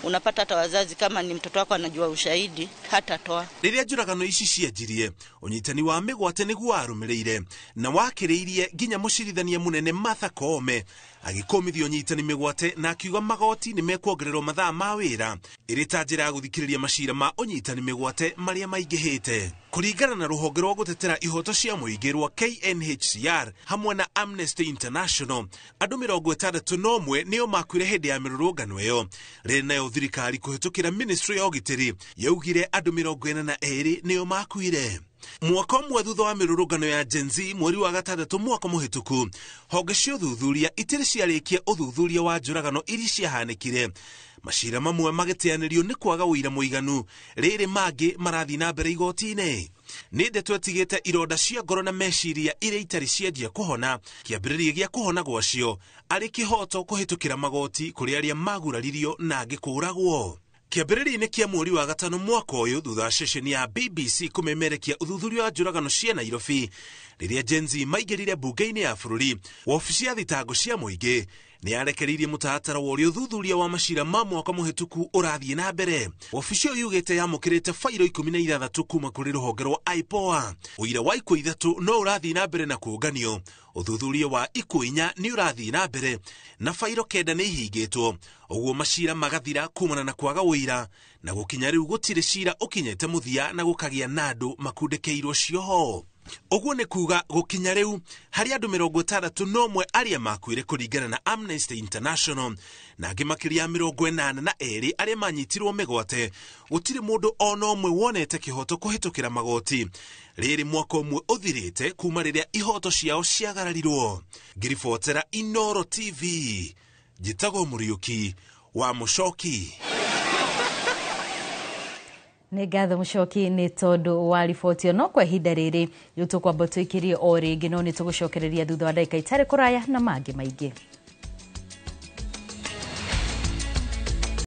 Unapata hata wazazi kama ni mtoto wako anajua ushahidi hatatoa. Rĩrĩa njũragano ici cianjirie, ũnyitani wa mĩgwate nĩguo warũmĩrĩire na wakĩrĩirie nginya mũcirithania mũnene Martha Koome agĩkũmithia ũnyitani mĩgwate na akiuga magoti nĩ mekuongererwo mathaa ma wĩra ĩrĩ ta njĩra ya gũthikĩrĩria macira ma ũnyitani mĩgwate marĩa maingĩhĩte. Kũringana na rũhonge rwa gũtetera ihoto cia mũingĩ rwa KNHCR hamwe na Amnesty International, andũ 61 nĩo makuire hĩndĩ ya mĩrũrũngano ĩyo. Rĩrĩ nayo thirikari kũhĩtũkĩra Ministry ya ũgitĩri yaugire andũ 42 nĩo makuire. Mwaka ũmwe thutha wa mĩrũrũngano ya Gen Z mweri wa gatandatũ mwaka mũhĩtũku, honge cia ũthuthuria itirĩ ciarĩkia ũthuthuria wa njũragano iria ciahanĩkire. Macira mamwe magĩteanĩrio nĩ kwaga ũira mũiganu, rĩrĩ mangĩ marathiĩ na mbere igoti-inĩ. Nĩ ndeto ĩtigĩte ironda cia ngoro na meciria iria itarĩ cianjia kũhona, kĩambĩrĩria gĩa kũhona gwacio arĩ kĩhoto kũhĩtũkĩra magoti kũrĩ arĩa maguraririo na angĩ kũũragwo. Kĩambĩrĩria-inĩ kĩa mweri wa gatano mwaka ũyũ, thutha wa ceceni ya BBC kũmemerekia ũthuthuria wa njũragano cia Nairobi rĩrĩa Gen Z maingĩrire mbunge-inĩ ya bũrũri, wabici ya thitango cia mũingĩ nĩ yarekereirie mũtaratara wa ũrĩa ũthuthuria wa macira ma mwaka mũhĩtũku ũrathiĩ na mbere. Wabici ĩyo yugĩte yamũkĩrĩte bairo 16 kuma kũrĩ rũhonge rwa IPOA. Ũira wa ikuũ 3 no ũrathiĩ na mbere na kũũnganio, ũthuthuria wa ikuũ 4 nĩ ũrathiĩ na mbere na bairo 9 nĩ ihingĩtwo, ũguo macira magathira kumana na kwaga ũira, na gũkinya rĩu gũtirĩ cira ũkinyĩte mũthia na gũkagĩa na andũ makundĩkĩirwo cioho. Ũguo nĩ kuga gũkinya rĩu harĩ andũ 61 arĩa makuire kũringana na Amnesty International na angĩ makĩria ya 82 arĩa manyitirwo mĩgwate. Gũtirĩ mũndũ ona ũmwe wonete kĩhoto kũhĩtũkĩra magoti. Rĩrĩ mwaka ũmwe ũthirĩte kuma rĩrĩa ihoto ciao ciagararirwo. Ngiribotera Inoro TV, njĩtagwo Mũriũki wa Mũcoki. Nĩ ngatho Mũcoki nĩ tondũ wa riboti ĩyo. No kwa ihinda rĩrĩ rĩu tũkwamba tũikĩrie o rĩngĩ, no nĩ tũgũcokereria thutha wa ndagĩka itarĩ kũraya na mangĩ maingĩ.